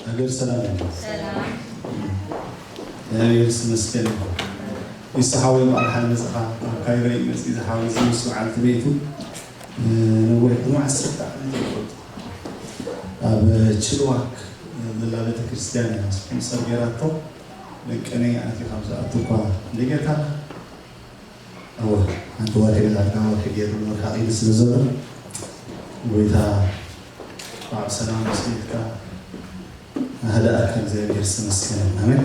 ሃገር ሰላም እዩ። ሰላም። እግዚኣብሔር ይመስገን። ይስሓወይ በዓል ሓን መጽኻ ኣብ ካይሮ እዩ መጽእ ዝሓወይ እዚ ምስ በዓል ትቤቱ ነዊሕ ድማ ዓሰርተ ዓመት ይፈልጡ ኣብ ችልዋክ ዘላ ቤተክርስትያን እያ ስፖንሰር ገይራቶ። ደቀነይ ኣቲ ካብ ዝኣቱ እኳ እንደጌታ እወ ሓንቲ ዋርሒ ገዛ ዋርሒ ገይሩ ንወርሓ ኢሉ ስለ ዘሎ ጎይታ ብዓብ ሰላም ወስድካ ኣህዳእካ እግዚኣብሔር ዝተመስገነ ኣሜን።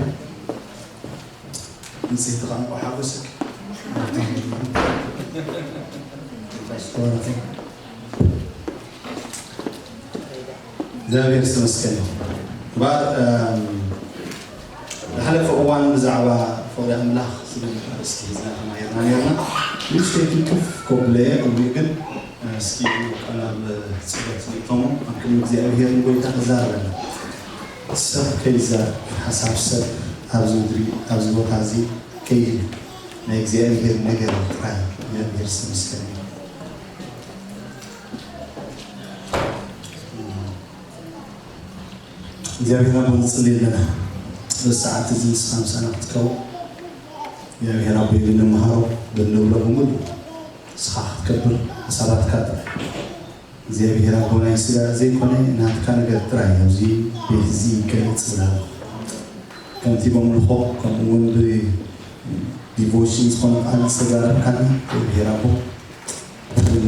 ንጽህቲ ቋንቋ ሓጎስክ እግዚኣብሔር ዝተመስገነ ይኹን። እምበኣር ዝሓለፈ እዋን ብዛዕባ ፍቕሪ ኣምላኽ ዝብል ኣርእስቲ ሒዝና ተማሂርና ነርና። ንእሽተይ ትንክፍ ከብለየ እሞ ግን እስኪ ቃል ኣብ ጸሎት ንእተሞ ኣብ ቅድሚ እግዚኣብሔር ንጎይታ ክዛረበና ሰብ ከይዛረብ ሓሳብ ሰብ ኣብዚ ምድሪ ኣብዚ ቦታ እዚ ከይህሉ ናይ እግዚኣብሔር ነገር ጥራይ እግዚኣብሔር ዝተመስገነ ይኹን። እግዚኣብሔር ኣቦ ንጽሊ ኣለና በዚ ሰዓት እዚ ንስኻ ምሳና ክትከውን እግዚኣብሔር ኣቦ ይብል ንምሃሮ ብንብሎ ብምሉ ንስኻ ክትከብር ሓሳባትካ ጥራይ እግዚኣብሔር ኣቦ ናይ ስጋ ዘይኮነ ናትካ ነገር ጥራይ ኣብዚ ቤት እዚ ይገለጽ ብላ ከምቲ በምልኾ ከምኡ እውን ብዲቮሽን ዝኾነ ቃል ዝተዛረብካና እግዚኣብሔር ኣቦ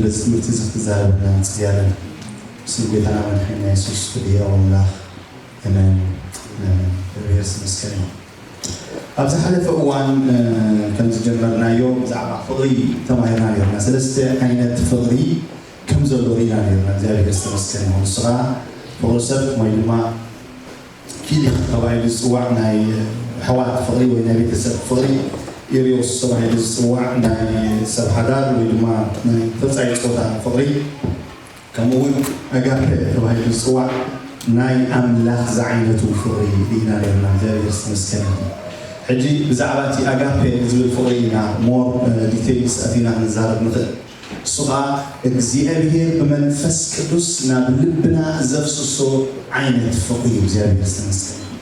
በዚ ትምህርቲ እዚ ክትዛረበና ንጽሊ ኣለና ስም ጎይታና መድሓኒና የሱስ ፍድያዊ ኣምላኽ ኣሜን ኣሜን። እግዚኣብሔር ዝተመስገነ ይኹን። ኣብ ዝሓለፈ እዋን ከም ዝጀመርናዮ ብዛዕባ ፍቕሪ ተማሂርና ነርና። ሰለስተ ዓይነት ፍቕሪ ከም ዘሎ ርኢና ነርና። እግዚኣብሔር ዝተመስገነ ይኹን። ንሱ ኸዓ ፍቕሪ ሰብ ወይ ድማ ፊሊ ተባሂሉ ዝፅዋዕ ናይ ኣሕዋት ፍቕሪ ወይ ናይ ቤተሰብ ፍቕሪ፣ ኢሪዮስ ተባሂሉ ዝፅዋዕ ናይ ሰብ ሓዳር ወይ ድማ ናይ ተጻይ ፆታ ፍቕሪ ከምኡ እውን ኣጋፔ ተባሂሉ ዝፅዋዕ ናይ ኣምላኽ ዝዓይነቱ ፍቕሪ ርኢና ነርና። እግዚኣብሔር ዝተመስገነ ይኹን። ሕጂ ብዛዕባ እቲ ኣጋፔ ዝብል ፍቕሪ ኢና ሞር ዲቴይልስ ኣቲና ክንዛረብ ንኽእል። እሱ ኸዓ እግዚኣብሔር ብመንፈስ ቅዱስ ናብ ልብና ዘፍስሶ ዓይነት ፍቕሪ እዩ። እግዚኣብሔር ዝተመስገነ ይኹን።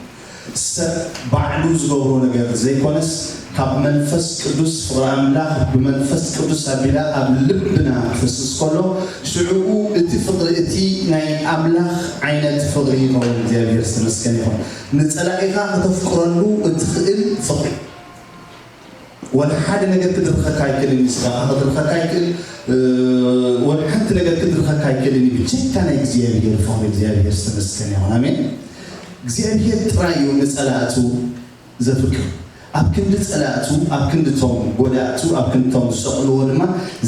ሰብ ባዕሉ ዝገብሮ ነገር ዘይኮነስ ካብ መንፈስ ቅዱስ ፍቕሪ ኣምላኽ ብመንፈስ ቅዱስ ኣቢላ ኣብ ልብና ክፍስስ ከሎ ሽዕኡ እቲ ፍቕሪ እቲ ናይ ኣምላኽ ዓይነት ፍቕሪ ይኸውን። እግዚኣብሔር ዝተመስገነ ይኹን። ንጸላኢኻ ከተፍቅረሉ እትኽእል ፍቕሪ ወላ ሓደ ነገር ክድርኸካ ኣይክእልን እዩ። ስጋኻ ክድርኸካ ኣይክእል፣ ወላ ሓንቲ ነገር ክድርኸካ ኣይክእልን እዩ። ብጀካ ናይ እግዚኣብሔር ፍቕሪ እግዚኣብሔር ዝተመስገነ ይኹን። ኣሜን። እግዚኣብሔር ጥራይ እዩ ንጸላእቱ ዘፍቅር። ኣብ ክንዲ ጸላእቱ፣ ኣብ ክንዲ ቶም ጎዳእቱ፣ ኣብ ክንዲ ቶም ዝሰቕልዎ ድማ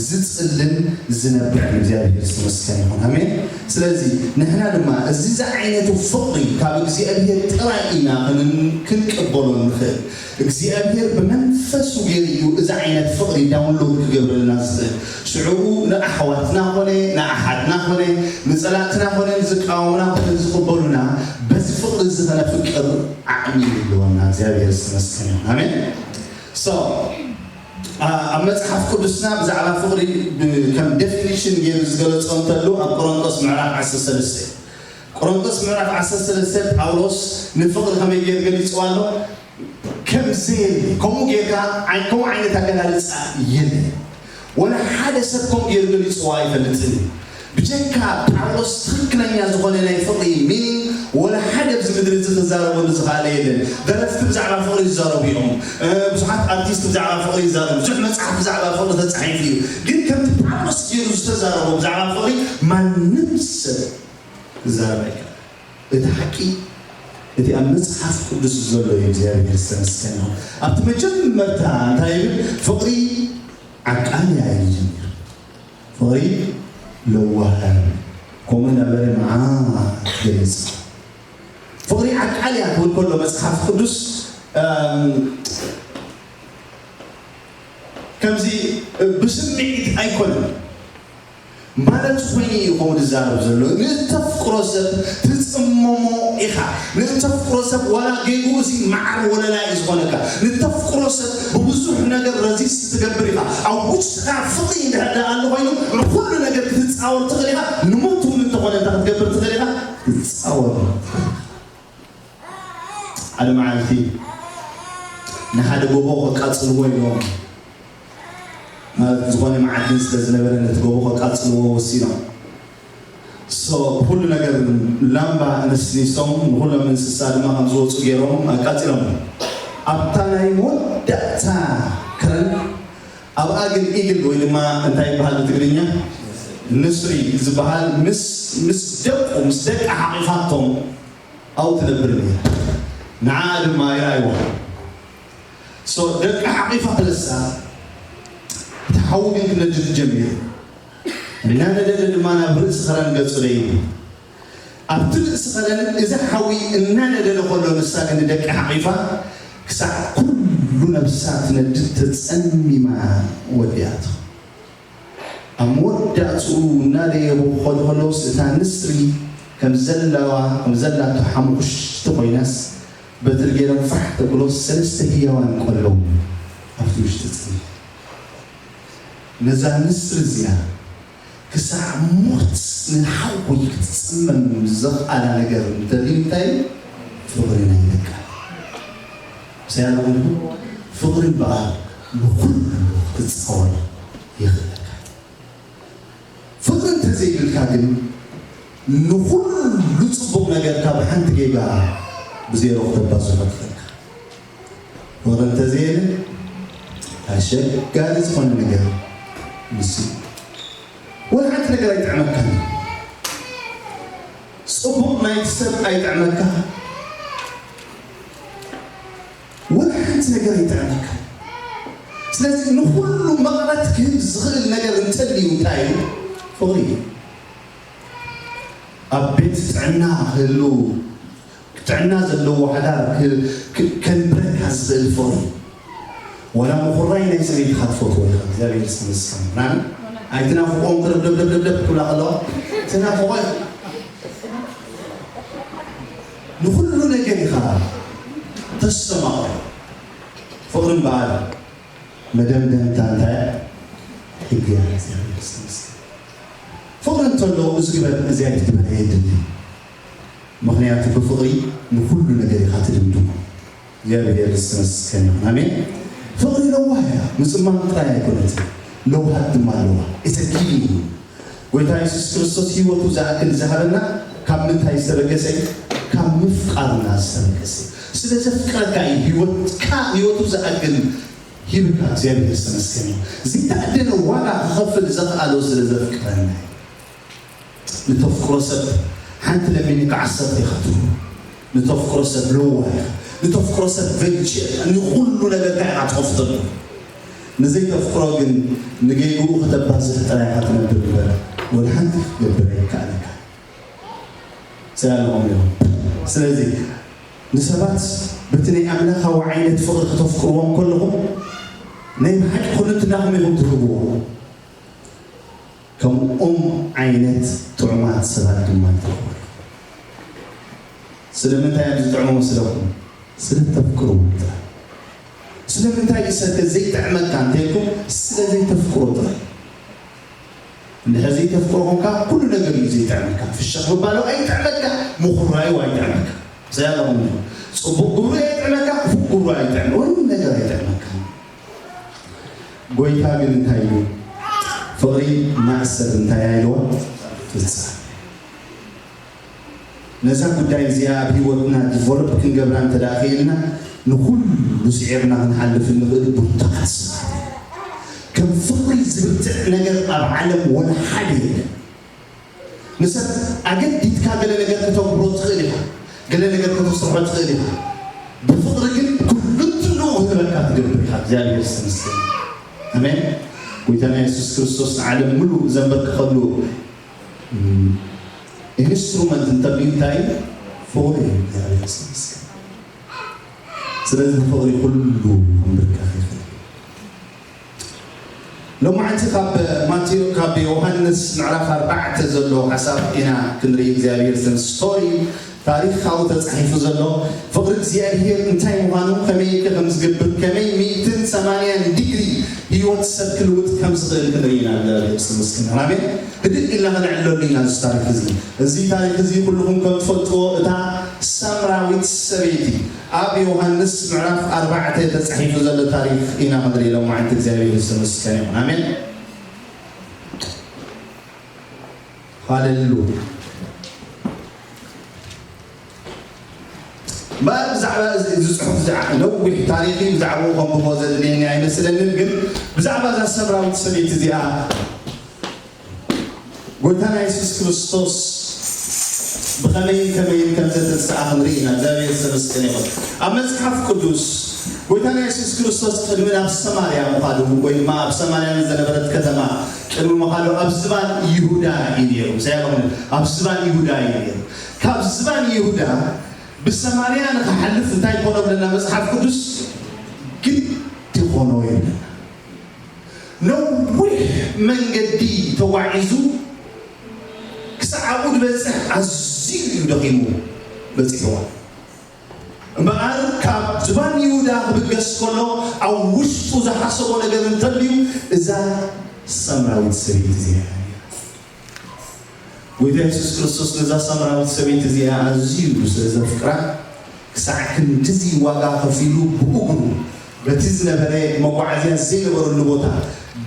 ዝጽልን ዝነብዕን እግዚኣብሔር ዝተመስገነ ይኹን። ኣሜን። ስለዚ ንሕና ድማ እዚ ዝዓይነቱ ፍቕሪ ካብ እግዚኣብሔር ጥራይ ኢና ክን- ክንቅበሎ ንኽእል። እግዚኣብሔር ብመንፈሱ ገይሩ እዩ እዚ ዓይነት ፍቕሪ ዳውንሎድ ክገብረልና ዝኽእል። ሽዑ ንኣሕዋትና ኾነ ንኣሓትና ኾነ ንጸላእትና ኾነ ንዝቃወሙና ኾነ ዝቕበሉና በዚ ፍቕሪ እዚ ኸነፍቅር ዓቕሚ ይህልወና። እግዚኣብሔር ዝተመስገነ ይኹን። ኣሜን። So ኣብ መጽሓፍ ቅዱስና ብዛዕባ ፍቕሪ ከም ዴፊኒሽን ገይሩ ዝገለጾ እንተሉ ኣብ ቆሮንቶስ ምዕራፍ ዓሰርተ ሰለስተ እዩ። ቆሮንቶስ ምዕራፍ ዓሰርተ ሰለስተ ጳውሎስ ንፍቕሪ ከመይ ገይሩ ገሊጽዋ ኣሎ? ከም ዘየለ ከምኡ ጌርካ ኣይ- ከምኡ ዓይነት ኣገላልጻ የለን። ወላ ሓደ ሰብ ከምኡ ገይሩ ገሊጽዋ ኣይፈልጥን እዩ። ብጀካ ጳውሎስ ትኽክለኛ ዝኾነ ናይ ፍቕሪ ሚኒንግ ወላ ሓደ ኣብዚ ምድሪ እዚ ክዛረበሉ ዝኸኣለ የለን። ደረፍቲ ብዛዕባ ፍቕሪ ይዛረቡ እዮም። እ፣ ብዙሓት ኣርቲስት ብዛዕባ ፍቕሪ ይዛረቡ። ብዙሕ መጽሓፍ ብዛዕባ ፍቕሪ ተጻሒፉ እዩ። ግን ከምቲ ጳውሎስ ገይሩ ዝተዛረቦ ብዛዕባ ፍቕሪ ማንም ሰብ ክዛረብ ኣይከኣል። እቲ ሓቂ እቲ ኣብ መጽሓፍ ቅዱስ ዘሎ እዩ። እግዚኣብሔር ዝተመስገነ ይኹን። ኣብቲ መጀመርታ እንታይ ይብል? ፍቕሪ ዓቃልያ እዩ ዝጀምር። ፍቕሪ ለዋህ ከምኡ እናበለ መዓት ገለጸ። ፍቕሪ ዓቃልያ ክብል ከሎ መጽሓፍ ቅዱስ እም፣ ከምዚ ብስምዒት ኣይኮነን። ማለት ኮይኑ እዩ ከምኡ ዝዛረብ ዘሎ። ንእተፍቅሮ ሰብ ትጽመሞ ኢኻ። ንእተፍቅሮ ሰብ ዋላ ጌግኡ እዚ መዓር ወለላ እዩ ዝኾነካ። ንእተፍቅሮ ሰብ ብብዙሕ ነገር ረዚስት ትገብር ኢኻ። ኣብ ውሽጥኻ ፍቕሪ እንድሕር ደኣ ኣሎ ኮይኑ ንኹሉ ነገር ክትጻወር ትኽእል ኢኻ። ንሞት እውን እንተኾነ እንታይ ክትገብር ትኽእል ኢኻ? ክትጻወር። ሓደ መዓልቲ ንሓደ ጎቦ ከቃጽልዎ ኢሎም፣ ማለት ዝኾነ መዓድን ስለ ዝነበረ ነቲ ጎቦ ከቃጽልዎ ወሲኖም። ሶ ኩሉ ነገር ላምባ ነስኒሶም ንኩሎም እንስሳ ድማ ከም ዝወፁ ገይሮም ኣቃፂሎም። ኣብታ ናይ መወዳእታ ክረን ኣብኣ ግን ኢግል ወይ ድማ እንታይ ይበሃል ብትግርኛ ንስሪ ዝበሃል ምስ ምስ ደቁ ምስ ደቂ ሓቂፋቶም ኣብኡ ትነብር ነይራ። ንዓኣ ድማ ይረኣይዋ። ሶ ደቂ ሓቂፋ ክለሳ እቲ ሓዊ ግን ክነድድ ጀሚሩ። እናነደደ ድማ ናብ ርእሲ ኸረን ገጹ ደይቡ። ኣብቲ ርእሲ ኸረን እዚ ሓዊ እናነደደ ከሎ ንሳ ግን ደቂ ሓቂፋ ክሳዕ ኩሉ ነብሳ ትነድድ ተጸሚማ ወዲኣቶ። ኣብ መወዳእትኡ እናደየቡ ክኸዱ ከለውስ እታ ንስሪ ከም ዘላዋ ከም ዘላቶ ሓሙኽሽቲ ኮይናስ በትሪ ገይሮም ፋሕ ተብሎ ሰለስተ ህያዋን ቆልዑ ኣብቲ ውሽጢ ጸኒሑ። ነዛ ንስሪ እዚኣ ክሳዕ ሞት ንሓዊ ክትጽመም ዘኽኣላ ነገር እንተልዩ እንታይ እዩ? ፍቕሪ ናይ ደቃ። ምሳይ ኣለኹም ዲኹም? ፍቕሪ እምበኣር ንኹሉ ክጻወር ይኽእለካ። ፍቕሪ እንተዘይብልካ ግን ንኹሉ ጽቡቕ ነገር ካብ ሓንቲ ጌጋ ብዜሮ ክተባዝሖ ትኽእልካ። ፍቕሪ እንተዘየለ ኣሸጋሪ ዝኾነ ነገር ንሱ እዩ። ወላ ሓንቲ ነገር ኣይጥዕመካን። ጽቡቕ ናይቲ ሰብ ኣይጥዕመካ። ወላ ሓንቲ ነገር ኣይጥዕመካ። ስለዚ ንኹሉ መቐረት ክህብ ዝኽእል ነገር እንተልዩ እንታይ እዩ? ፍቕሪ እዩ። ኣብ ቤት ጥዕና ክህሉ ጥዕና ዘለዎ ሓዳር ክ- ክ- ከንብረካ ዝኽእል ፍቕሪ። ወላ ምኹራይ ናይ ሰበይትኻ ትፈትዎ ኢኻ። እግዚኣብሔር ይመስገን። ናን ኣይትናፍቆም ክርብደብደብደብ ክብላ ከለዋ ትናፍቆ ኢኻ። ንኹሉ ነገር ኢኻ ተስተማቕሮ። ፍቕሪ እምበኣር መደምደምታ እንታይ ሕጊ እያ። እግዚኣብሔር ይመስገን። ፍቕሪ እንተሎ እዚ ግበር እዚ ኣይትግበር ኣየድሊ። ምኽንያቱ ብፍቕሪ ንኹሉ ነገር ኢኻ ትድምድሞ። እግዚኣብሔር ይመስገን ይኹን። ኣሜን። ፍቕሪ ለዋህ እያ። ምጽማም ጥራይ ኣይኮነትን። ለውሃት ድማ ኣለዋ። It's a giving። ጎይታ የሱስ ክርስቶስ ህይወቱ ዝኣክል ዝሃበና ካብ ምንታይ ዝተበገሰ እዩ? ካብ ምፍቃርና ዝተበገሰ እዩ። ስለ ዘፍቅረካ እዩ ህይወትካ ህይወቱ ዝኣክል ሂብካ። እግዚኣብሔር ዝተመስገነ እዩ። ዝተኣደነ ዋጋ ክኸፍል ዘኽኣሎ ስለ ዘፍቅረና እዩ። ንተፍቅሮ ሰብ ሓንቲ ለሚንካ ዓሰርተ ኢኻ ትህቦ። ንተፍቅሮ ሰብ ለዋህ ኢኻ። ንተፍቅሮ ሰብ ቨንቸር ንኹሉ ነገርካ ኢኻ ትኸፍተሉ። ንዘይተፍቅሮ ግን ንጌግኡ ከተባዝሕ ጥራይ ኢኻ ትነብር እምበር ወላ ሓንቲ ክትገብር ኣይከኣለካ። ሰላም ኣለኹም ኢኹም። ስለዚ ንሰባት በቲ ናይ ኣምላኻዊ ዓይነት ፍቕሪ ከተፍቅርዎም ከለኹም ናይ ብሓቂ ኩልንትናኹም ኢኹም ትህብዎ። ከምኦም ዓይነት ጥዑማት ሰባት ድማ ይትረኽቡ። ስለምንታይ እዮም ዝጥዕሙ መስለኹም? ስለ እተፍቅርዎም ጥራይ። ስለምንታይ እዩ ሰተ ዘይጥዕመካ እንተልኩም ስለ ዘይተፍቅሮ ጥራይ። እንድሕር ዘይተፍቅሮ ኮንካ ኩሉ ነገር እዩ ዘይጥዕመካ። ፍሽኽ ምባሉ ኣይጥዕመካ፣ ምኹራዩ ኣይጥዕመካ። ዘያለኹም ጽቡቕ ግብሩ ኣይጥዕመካ፣ ክፉእ ግብሩ ኣይጥዕመ፣ ምንም ነገር ኣይጥዕመካ። ጎይታ ግን እንታይ እዩ? ፍቕሪ ማእሰር እንታይ ኣይለዋ ፍጻ ነዛ ጉዳይ እዚኣ ኣብ ህይወትና ዲቨሎፕ ክንገብራ እንተ ደኣ ክኢልና ንኹሉ ስዒርና ክንሓልፍ እንኽእል ብርቱዓት ሰባት። ከም ፍቕሪ ዝብርትዕ ነገር ኣብ ዓለም ወላ ሓደ የለን። ንሰብ ኣገዲድካ ገለ ነገር ከተግብሮ ትኽእል ኢኻ፣ ገለ ነገር ከተስርሖ ትኽእል ኢኻ። ብፍቕሪ ግን ኩልንትንኡ ክህበካ ትገብር ኢኻ። እግዚኣብሔር ዝተመስገነ። ኣሜን። ጎይታና የሱስ ክርስቶስ ንዓለም ምሉእ ዘንበርክኸሉ ኢንስትሩመንት እንተልዩ እንታይ እዩ? ፍቕሪ እዩ። እግዚኣብሔር ይመስገን። ስለዚ ብፍቕሪ ኩሉ ክንብርከኽ ይኽእል። ሎማዓንቲ ካብ ማቴዎ ካብ ዮሃንስ ምዕራፍ ኣርባዕተ ዘሎ ሓሳብ ኢና ክንርኢ። እግዚኣብሔር ስም ስቶሪ ታሪኽ ካብኡ ተጻሒፉ ዘሎ ፍቕሪ እግዚኣብሔር እንታይ ምዃኑ፣ ከመይ ከ ከም ዝገብር፣ ከመይ ሚእትን ሰማንያን ዲግሪ ህይወት ሰብ ክልውጥ ከም ዝኽእል ክንርኢ ኢና። እግዚኣብሔር ስም ይመስገን። ኣሜን። ህድእ ኢልና ከነዕለሉ ኢና እዚ ታሪኽ እዚ። እዚ ታሪኽ እዚ ኩልኹም ከም ትፈልጥዎ እታ ሳምራዊት ሰበይቲ ኣብ ዮሃንስ ምዕራፍ ኣርባዕተ ተጻሒፉ ዘሎ ታሪኽ ኢና ክንርኢ ሎማዓንቲ። እግዚኣብሔር ዝተመስገነ ይኹን። ኣሜን። ሃሌሉያ። እምበኣር ብዛዕባ እዚ፣ እዚ ጽሑፍ እዚ ዓ-፣ ነዊሕ ታሪኽ እዩ፣ ብዛዕባኡ ከንብቦ ዘድልየኒ ኣይመስለንን፣ ግን ብዛዕባ እዛ ሰምራዊት ሰበይቲ እዚኣ ጎይታና የሱስ ክርስቶስ ብኸመይን ከመይን ከም ዘተንስኣ ክንርኢ ኢና። እግዚኣብሔር ዝተመስገነ ይኹን። ኣብ መጽሓፍ ቅዱስ ጎይታና የሱስ ክርስቶስ ቅድሚ ናብ ሰማርያ ምዃዱ ወይ ድማ ኣብ ሰማርያ ንዘነበረት ከተማ ቅድሚ ምዃዱ ኣብ ዝባን ይሁዳ እዩ ነይሩ። ምሳይ ኣለኹም? ኣብ ዝባን ይሁዳ እዩ ነይሩ። ካብ ዝባን ይሁዳ ብሰማርያ ንኽሓልፍ እንታይ ኮኖ ብለና መጽሓፍ ቅዱስ? ግድ ኮኖ ይብለና። ነዊሕ መንገዲ ተጓዒዙ ክሳዕ ኣብኡ ዝበጽሕ ኣዝዩ እዩ ደኺሙ በጺሕዋ። እምበኣር ካብ ዝባን ይሁዳ ክብገስ ከሎ ኣብ ውሽጡ ዝሓሰቦ ነገር እንተልዩ እዛ ሰምራዊት ሰበይቲ እዚኣ እያ። ጎይታ የሱስ ክርስቶስ ነዛ ሰምራዊት ሰበይቲ እዚኣ ኣዝዩ ስለ ዘፍቅራ ክሳዕ ክንድዚ ዋጋ ከፊሉ ብእግሩ በቲ ዝነበረ መጓዓዝያ ዘይነበረሉ ቦታ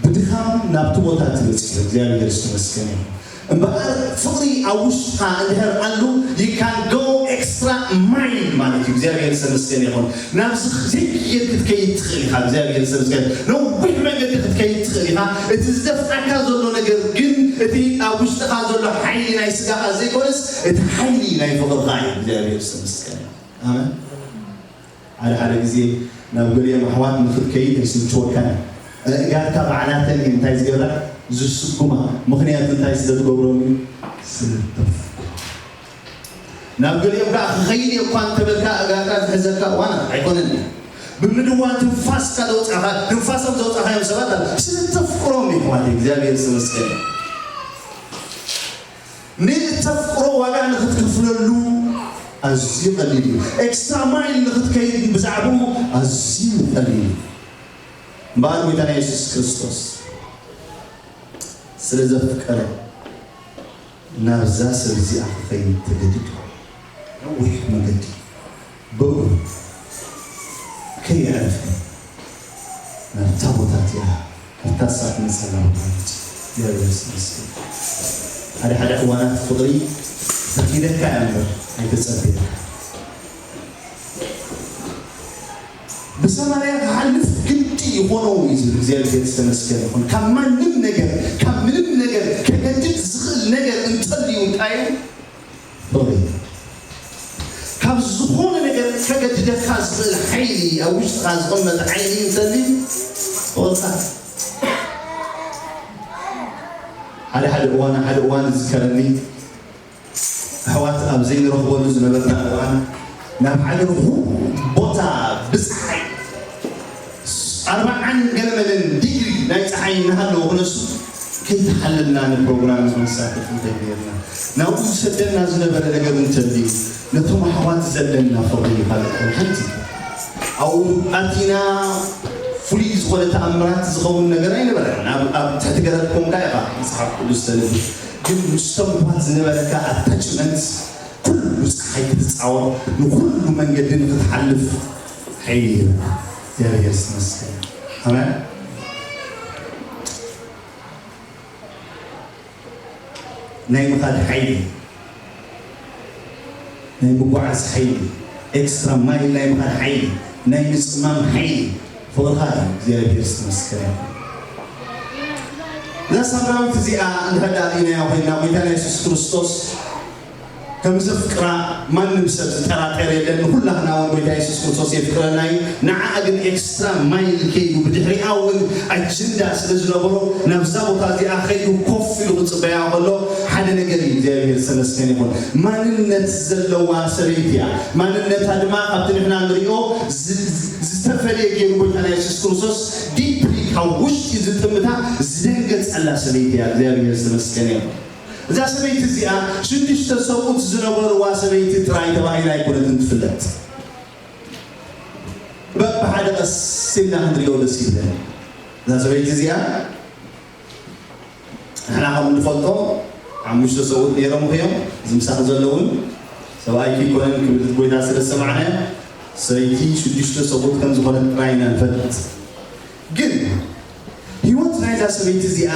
ብድኻም ናብቲ ቦታ እቲ በጺሑ። እግዚኣብሔር ዝተመስገነ ይኹን። እምበኣር ፍቕሪ ኣብ ውሽጥኻ እንድሕር ኣሉ you can go extra mile ማለት እዩ። እግዚኣብሔር ዝተመስገነ ይኹን። ናብዚ ዘይክየድ ክትከይድ ትኽእል ኢኻ። እግዚኣብሔር ዝተመስገነ። ነዊሕ መንገዲ ክትከይድ ትኽእል ኢኻ። እቲ ዝደፍኣካ ዘሎ ነገር ግን እቲ ኣብ ውሽጥኻ ዘሎ ሓይሊ ናይ ስጋኻ ዘይኮነስ እቲ ሓይሊ ናይ ፍቕርኻ እዩ። እግዚኣብሔር ዝተመስገነ። ኣሜን። ሓደ ሓደ ግዜ ናብ ገሊኦም ኣሕዋት ንኽትከይድ ኣይስልችወካን። ኣእጋርካ ባዕላተን እየን እንታይ ዝገብራ? ዝስጉማ። ምኽንያቱ እንታይ ስለ ትገብሮም እዩ? ስለ ተፍቅሮ። ናብ ገሊኦም ከዓ ክኸይድ እየ እኳ እንተበልካ ኣእጋርካ ዝሕዘካ እዋን ኣይኮነን እዩ። ብምድዋል ትንፋስካ ዘውፃእካ፣ ትንፋሶም ዘውፃእካዮም ሰባት ኣለ። ስለ ተፍቅሮም እዩ። ኣሕዋት እግዚኣብሔር ዝተመስገነ። ንእተፍቅሮ ዋጋ ንኽትከፍለሉ ኣዝዩ ቀሊል እዩ። ኤክስትራ ማይል ንኽትከይድ ብዛዕባኡ ኣዝዩ ቀሊል እዩ። እምበኣር ጎይታና የሱስ ክርስቶስ ስለ ዘፍቀረ ናብዛ ሰብ እዚኣ ክኸይድ ተገዲዱ። ነዊሕ መገዲ ብእግሩ ከየዕረፈ ናብታ ቦታ እቲኣ፣ ናብታ እሳት መጸላ ቦታ መጸ። እግዚኣብሔር ይመስገን። ሓደ ሓደ እዋናት ፍቕሪ ተኺደካ እያ እምበር ኣይተጸበየካ። ብሰማርያ ክሓልፍ ግዲ ይኾኖ እዩ ዝብል እግዚኣብሔር ዝተመስገነ ይኹን። ካብ ማንም ነገር፣ ካብ ምንም ነገር ከገድድ ዝኽእል ነገር እንተልዩ እንታይ እዩ? ፍቕሪ። ካብ ዝኾነ ነገር ከገድደካ ዝኽእል ሓይሊ፣ ኣብ ውሽጥኻ ዝቕመጥ ሓይሊ እንተልዩ ፍቕርኻ። ሓደ ሓደ እዋን፣ ሓደ እዋን ዝዝከረኒ ኣሕዋት ኣብ ዘይንረኽበሉ ዝነበርና እዋን ናብ ሓደ ርሑቕ ቦታ ብፀሓይ ኣርባዓን ገለመለን ዲግሪ ናይ ፀሓይ እናሃለወ ክነሱ ከይተሓለልና ንፕሮግራም ክንሳተፍ ንኽእል ነርና። ናብኡ ዝሰደና ዝነበረ ነገር እንተልዩ ነቶም ኣሕዋት ዘለና ፍቕሪ ካልእ ኣይኮነ። ሓንቲ ኣብኡ ኣቲና ፍሉይ ዝኾነ ተኣምራት ዝኸውን ነገር ኣይነበረን። ኣብ ኣብ ትሕቲ ገረብ ኮንካ ኢኻ መፅሓፍ ቅዱስ ተንብብ። ግን ምስቶም ኣሕዋት ዝነበረካ ኣታችመንት ኩሉ ፀሓይ ክትፃወር ንኩሉ መንገዲ ንክትሓልፍ ሓይሊ ይህበካ። እግዚኣብሔር ይመስገን። ኣሜን። ናይ ምኻድ ሓይሊ፣ ናይ ምጉዓዝ ሓይሊ፣ ኤክስትራ ማይል ናይ ምኻድ ሓይሊ፣ ናይ ምፅማም ሓይሊ ፍቕርኻ እዩ። እግዚኣብሔር ዝተመስገነ ይኹን። እዛ ሳምራዊት እዚኣ እንድሕር ደኣ ርኢናያ ኮይና፣ ጎይታና የሱስ ክርስቶስ ከም ዘፍቅራ ማንም ሰብ ዝጠራጠር የለን። ንኹላህና እውን ጎይታ የሱስ ክርስቶስ የፍቅረና እዩ። ንዓኣ ግን ኤክስትራ ማይል ከይዱ፣ ብድሕሪኣ እውን ኣጀንዳ ስለ ዝነበሮ፣ ናብዛ ቦታ እዚኣ ከይዱ ኮፍ ኢሉ ክጽበያ ከሎ፣ ሓደ ነገር እዩ። እግዚኣብሔር ዝተመስገነ ይኹን። ማንነት ዘለዋ ሰበይቲ እያ። ማንነታ ድማ ካብቲ ንሕና ንሪኦ ዝ-፣ ዝ-፣ ዝተፈልየ ገይሩ ጎይታና የሱስ ክርስቶስ ዲፕሊ ካብ ውሽጢ ዝጥምታ ዝደንገጸላ ሰበይቲ እያ። እግዚኣብሔር ዝተመስገነ ይኹን። እዛ ሰበይቲ እዚኣ ሽዱሽተ ሰብኡት ዝነበርዋ ሰበይቲ ጥራይ ተባሂላ ኣይኮነትን ትፍለጥ። በብሓደ ቀስ ኢልና ክንሪኦ ደስ ይብለኒ። እዛ ሰበይቲ እዚኣ ንሕና ከም እንፈልጦ ሓሙሽተ ሰብኡት ነይሮም እዮም። እዚ ምሳኺ ዘለውን ሰብኣይኪ ኣይኮነን ክብል ጎይታ ስለ ዝሰማዕናዮ ሰበይቲ ሽዱሽተ ሰብኡት ከም ዝኾነት ጥራይ ኢና ንፈልጥ። ግን ህይወት ናይዛ ሰበይቲ እዚኣ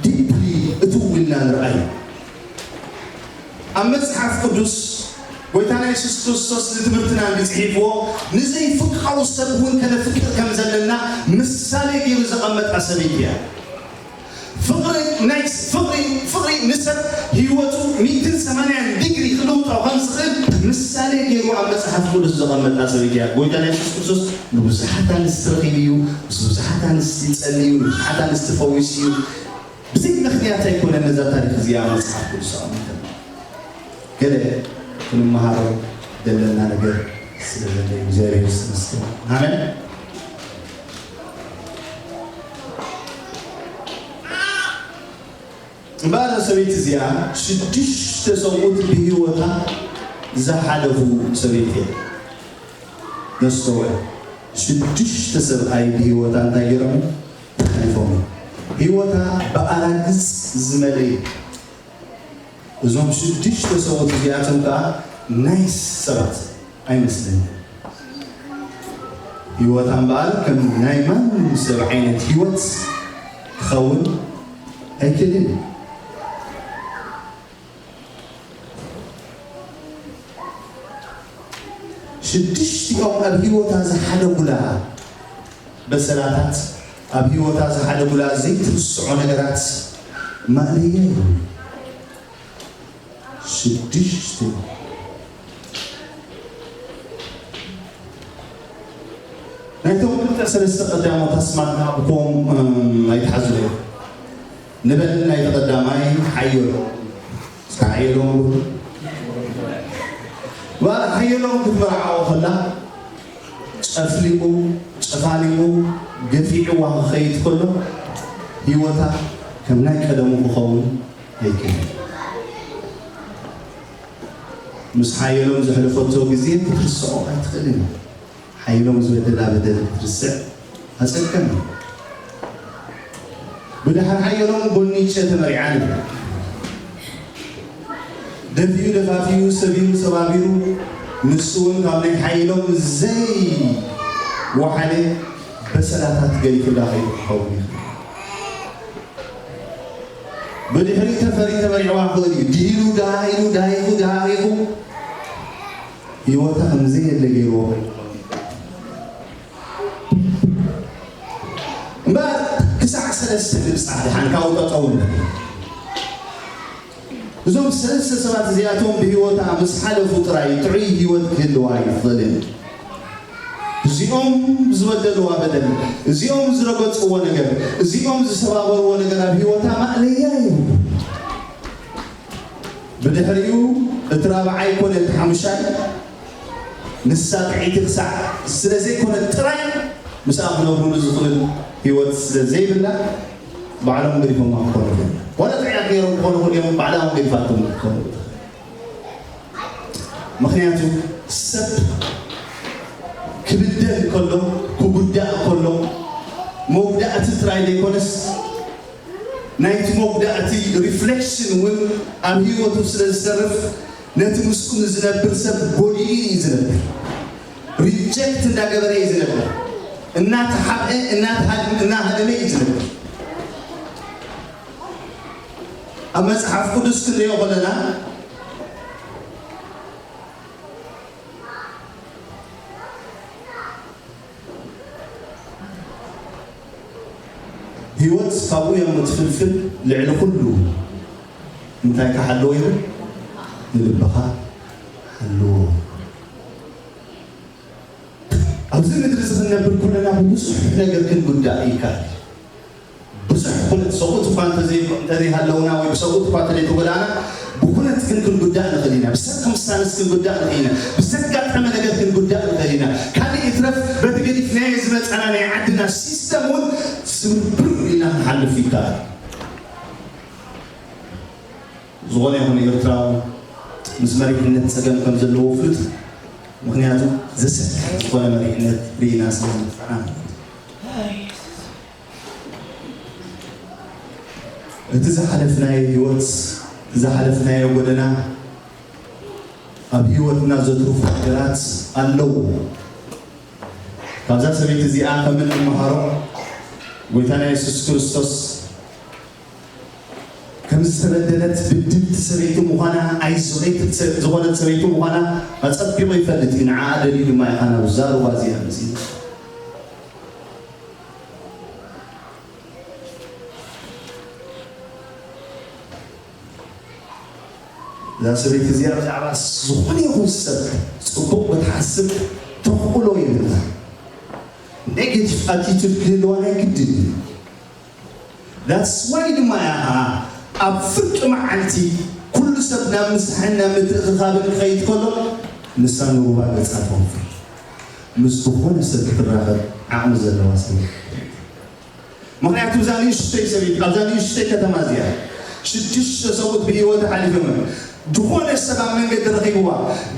ዲፕሊ እትው ኢልና ንርኣይ። ኣብ መጽሓፍ ቅዱስ ጎይታና የሱስ ክርስቶስ ንትምህርትና እንዲ ጽሒፍዎ ንዘይፍቃሩ ሰብ እውን ከነፍቅር ከም ዘለና ምሳሌ ገይሩ ዘቐመጣ ሰበይቲ እያ። ፍቕሪ ናይ ፍቕሪ ፍቕሪ ንሰብ ህይወቱ ሚእትን ሰማንያን ዲግሪ ክልውጦ ከም ዝኽእል ምሳሌ ገይሩ ኣብ መጽሓፍ ቅዱስ ዘቐመጣ ሰበይቲ እያ። ጎይታና የሱስ ክርስቶስ ንብዙሓት ኣንስቲ ረኺቡ እዩ፣ ምስ ብዙሓት ኣንስቲ ጸልዩ እዩ፣ ንብዙሓት ኣንስቲ ፈዊሱ እዩ። ብዘይ ምኽንያት ኣይኮነን ነዛ ታሪኽ እዚኣ መጽሓፍ ቅዱስ ኣቐሚጠ። ገለ ክንመሃሮ ዘለና ነገር ስለ ዘሎ እዩ። እግዚኣብሔር ይመስገን። ኣሜን። እምበኣር ሰበይቲ እዚኣ ሽዱሽተ ሰብኡት ብህይወታ ዝሓለፉ ሰበይቲ እያ። ነስተውዕል። ሽዱሽተ ሰብኣይ ብህይወታ እንታይ ገይሮም? ሓሊፎም። ህይወታ ብኣራግጽ ዝመልእ እዩ። እዞም ሽዱሽተ ሰብኡት እዚኣቶም ከኣ ናይስ ሰባት ኣይመስለንን። ህይወታ እምበኣር ከም ናይ ማንም ሰብ ዓይነት ህይወት ክኸውን ኣይክእልን እዩ። ሽዱሽቲኦም ኣብ ህይወታ ዝሓደጉላ በሰላታት፣ ኣብ ህይወታ ዝሓደጉላ ዘይትርስዖ ነገራት ማእለያ እዩ። ሽዱሽተ ናይቶም ክልተ ሰለስተ ቀዳሞት ኣስማትና ብኮም ኣይትሓዙ። ንበል ናይቲ ቀዳማይ ሓየሎም። እስከ ሓየሎም በሉ። ዋ፣ ሓየሎም ክትመርዓዎ ከላ ጨፍሊቑ፣ ጨፋሊቑ፣ ገፊዕዋ ክኸይድ ከሎ ህይወታ ከም ናይ ቀደሙ ክኸውን ኣይክእልን። ምስ ሓየሎም ዘሕለፈቶ ግዜ ክትርስዖ ኣይትኽእልን። ሓየሎም ዝበደላ በደል ክትርስዕ ኣጸጋሚ እዩ። ብድሕሪ ሓየሎም ጎኒጨ ተመሪዓ ንብል። ደፊኡ ደፋፊኡ፣ ሰቢሩ ሰባቢሩ፣ ንሱ እውን ካብ ናይ ሓየሎም ዘይወሓደ በሰላታት ገዲፉላ ከይዱ ክኸውን ይኽእል። ብድሕሪኡ ተፈሪ ተመሪዕዋ ክእል እዩ። ድሂሉ፣ ደሃሂሉ፣ ደሃይኹ፣ ደሃይኹ፣ ህይወታ ከም ዘየለ ገይርዎ። እምበኣር ክሳዕ ሰለስተ ንብጻሕ ደሓን ካብኡ ጠጠው ንበል። እዞም ሰለስተ ሰባት እዚኣቶም ብህይወታ ምስ ሓለፉ ጥራይ ጥዑይ ህይወት ክህልዋ ኣይኽእልን። እዚኦም ዝበደልዋ በደል፣ እዚኦም ዝረገጽዎ ነገር፣ እዚኦም ዝሰባበርዎ ነገር ኣብ ህይወታ ማእለያ እዩ። ብድሕሪኡ እቲ ራብዓይ ኮነ እቲ ሓሙሻይ ንሳ ጥዕይቲ ክሳዕ ስለ ዘይኮነት ጥራይ ምስኣ ክነብሩሉ ዝኽእል ህይወት ስለ ዘይብላ ባዕሎም ገዲፎማ ክኾኑ ይኽእሉ። ዋላ ጥዕያት ነይሮም ክኾኑ ይኽእሉ እዮም፣ ባዕላ እውን ገዲፋቶም ክኾኑ ይኽእሉ። ምኽንያቱ ሰብ ክብደል ከሎ፣ ክጉዳእ ከሎ መጉዳእቲ ጥራይ ዘይኮነስ ናይቲ መጉዳእቲ ሪፍሌክሽን እውን ኣብ ህይወቱ ስለ ዝተርፍ ነቲ ምስኡ ዝነብር ሰብ ጎዲኡ እዩ ዝነብር። ሪጀክት እንዳገበረ እዩ ዝነብር። እናተሓብአ፣ እናተሃድመ፣ እናሃደመ እዩ ዝነብር። ኣብ መጽሓፍ ቅዱስ ክንሪኦ ከለና ህይወት ካብኡ እዮም እትፍልፍል። ልዕሊ ኩሉ እንታይ ክሓልዎ ይብል? ንልብኻ ሓልዎ። ኣብዚ ምድሪ እዚ ክንነብር ከለና ብብዙሕ ነገር ክንጉዳእ ይከኣል። ብዙሕ ኩነት ሰብኡት እኳ እንተዘይ-፣ እንተዘይሃለውና ወይ ብሰብኡት እኳ እንተዘይተጎዳእና ብኩነት ግን ክንጉዳእ ንኽእል ኢና። ብሰርከምስታንስ ክንጉዳእ ንኽእል ኢና። ብዘጋጠመ ነገር ክንጉዳእ ንኽእል ኢና። ካልእ ይትረፍ በቲ ገዲፍናዮ ዝመጻና ናይ ዓድና ሲስተም እውን ስብርብር ኢልና ክንሓልፍ ይከኣል። ዝኾነ ይኹን ኤርትራዊ ምስ መሪሕነት ጸገም ከም ዘለዎ ፍሉጥ እዩ። ምኽንያቱ ዘሰክሕ ዝኾነ መሪሕነት ርኢና ስለ ንፈልጥ። እቲ ዝሓለፍናዮ ህይወት፣ ዝሓለፍናዮ ጎደና ኣብ ህይወትና ዘትርፉ ነገራት ኣለዉ። ካብዛ ሰበይቲ እዚኣ ከም እንመሃሮ፣ ጎይታና የሱስ ክርስቶስ ከም ዝተበደለት ብድልቲ ሰበይቲ ምዃና፣ ኣይዞሌትድ ዝኾነት ሰበይቲ ምዃና ኣጸቢቑ ይፈልጥ እዩ። ንዓኣ ደልዩ ድማ እዩ ናብ እዛ ሩባ እዚኣ መጺኡ። እዛ ሰበይቲ እዚኣ ብዛዕባ ዝኾነ ይኹን ሰብ ጽቡቕ ክትሓስብ ተኽእሎ የብላ። ኔጌቲቭ ኣቲቱድ ክህልዋ ናይ ግድን እዩ። That's why ድማ እያ ኣብ ፍርቂ መዓልቲ ኩሉ ሰብ ናብ ምሳሕን ናብ ምትእኽኻብን ክኸይድ ከሎ፣ ንሳ ንሩባ ገጻ ተወፍር። ምስ ዝኾነ ሰብ ክትራኸብ ዓቕሚ ዘለዋ ሰብ። ምኽንያቱ እዛ ንእሽተይ ሰበይቲ ኣብዛ ንእሽተይ ከተማ እዚኣ ሽዱሽተ ሰብኡት ብህይወት ሓሊፎም እዮም። ዝኾነ ሰብ ኣብ መንገዲ ረኺብዋ፣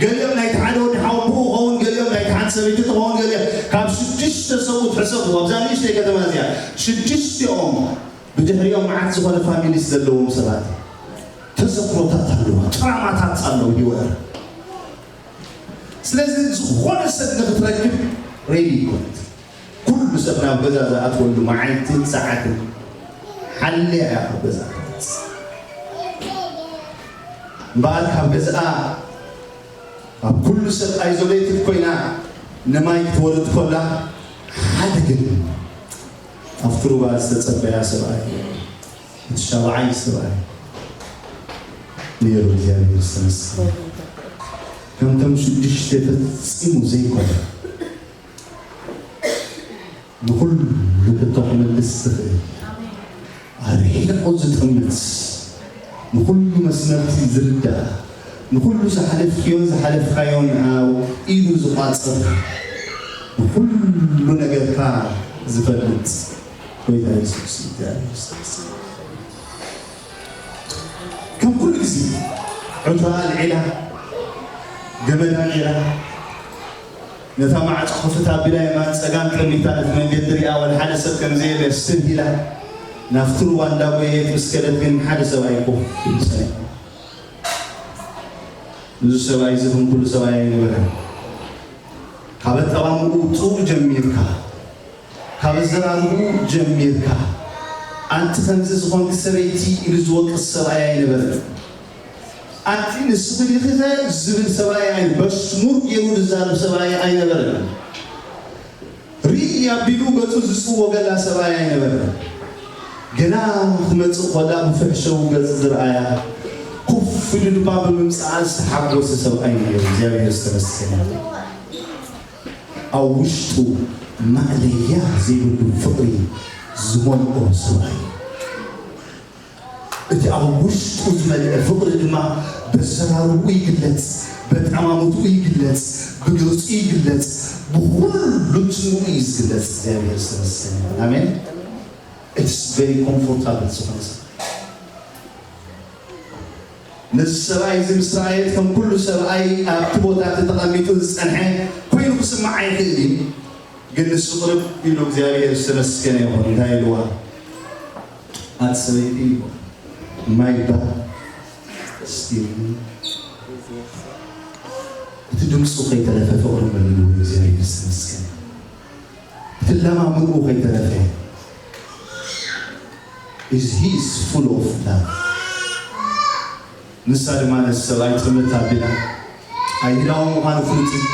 ገሊኦም ናይቲ ሓደ ወዲ ሓወቦኡ ኸውን፣ ገሊኦም ናይቲ ሓንቲ ሰበይቲ ትኸውን፣ ገሊኦም ካብ ሽዱሽተ ሰብኡት ሕሰቡ። ኣብዛ ንእሽተይ ከተማ እዚኣ ሽዱሽቲኦም ብድሕሪኦም መዓት ዝኾነ ፋሚሊስ ዘለዎም ሰባት፣ ተዘክሮታት ኣለዋ፣ ትራማታት ኣለዉ ህይወት። ስለዚ ዝኾነ ሰብ ንክትረክብ ሬዲ ይኮነት። ኩሉ ሰብ ናብ ገዛ ዝኣትወሉ መዓልትን ሰዓትን ሓልያ እያ ካብ ገዛ ትወጽእ። እምበኣር ካብ ገዝኣ ኣብ ኩሉ ሰብ ኣይዞሌትድ ኮይና ንማይ ክትወርድ ኮላ፣ ሓደ ግን ኣብቲ ሩባ ዝተጸበያ ሰብኣይ፣ እቲ ሻብዓይ ሰብኣይ ነይሩ። እግዚኣብሔር ዝተመስገነ። ከምቶም ሽዱሽተ ፈጺሙ ዘይኮነ፣ ንኹሉ ሕቶ ክመልስ ዝኽእል፣ ኣርሒቑ ዝጥምት፣ ንኹሉ መስመርቲ ዝርዳእ፣ ንኹሉ ዝሓለፍክዮን ዝሓለፍካዮን ኣብ ኢዱ ዝቋጽር፣ ንኹሉ ነገርካ ዝፈልጥ ጎይታ የሱስ እግዚኣብሔር ይመስገን። ከም ኩሉ ግዜ ዕትሮኣ ኣልዒላ፣ ገመዳ ገይራ፣ ነታ ማዕጾ ክፍት ኣቢላ የማን ጸጋም ጠሚታ ነቲ መንገዲ ሪኣ፣ ዋላ ሓደ ሰብ ከም ዘየለ ስብ ኢላ ናብቲ ሩባ እንዳጎየየት ምስ ከደት ግን ሓደ ሰብኣይ ኮፍ ኢሉ ጸኒሑ። እዚ ሰብኣይ እዚ ከም ኩሉ ሰብኣይ ኣይነበረን። ካብ ኣጠማምትኡ ጀሚርካ፣ ካብ ኣዘራርብኡ ጀሚርካ፣ ኣንቲ ከምዚ ዝኾንኪ ሰበይቲ ኢሉ ዝወቅስ ሰብኣይ ኣይነበረን። ኣንቲ ንስኺ ዲኺ ከ ዝብል ሰብኣይ ኣይ-፣ በሽሙር ገይሩ ዝዛረብ ሰብኣይ ኣይነበረን። ርኢ ኣቢሉ ገጹ ዝጽወገላ ሰብኣይ ኣይነበረን። ገና ክትመጽእ ከላ ብፍሕሸዊ ገጽ ዝረኣያ፣ ኮፍ ኢሉ ድማ ብምምጽኣ ዝተሓጎሰ ሰብኣይ ነይሩ። እግዚኣብሔር ዝተመስገነ። ኣብ ውሽጡ ማእለያ ዘይብሉ ፍቕሪ ዝመልኦ ሰብኣይ። እቲ ኣብ ውሽጡ ዝመልአ ፍቕሪ ድማ በዘራርብኡ ይግለጽ፣ በጠማምትኡ ይግለጽ፣ ብገጹ ይግለጽ፣ ብኹሉ ትንኡ እዩ ዝግለጽ። እግዚኣብሔር ዝተመስገነ ይሁን። ኣሜን። It's very comfortable ዝኾነ ሰብ። ነዚ ሰብኣይ እዚ ምስ ረኣየት ከም ኩሉ ሰብኣይ ኣብቲ ቦታ እቲ ተቐሚጡ ዝጸንሐ ኮይኑ ክስምዓ ይኽእል እዩ። ግን ንሱ ቅርብ ኢሉ እግዚኣብሔር ዝተመስገነ ይኹን እንታይ ኢልዋ? ኣቲ ሰበይቲ ኢልዋ። ማይ ባ እስቲ እቲ ድምፁ ከይተረፈ ፍቕሪ መሊኡ እግዚኣብሔር ዝተመስገነ። እቲ ለማምንኡ ከይተረፈ is he is full of love። ንሳ ድማ ነቲ ሰብኣይ ጥምት ኣቢላ ኣይሁዳዊ ምዃኑ ፍሉጥ እዩ።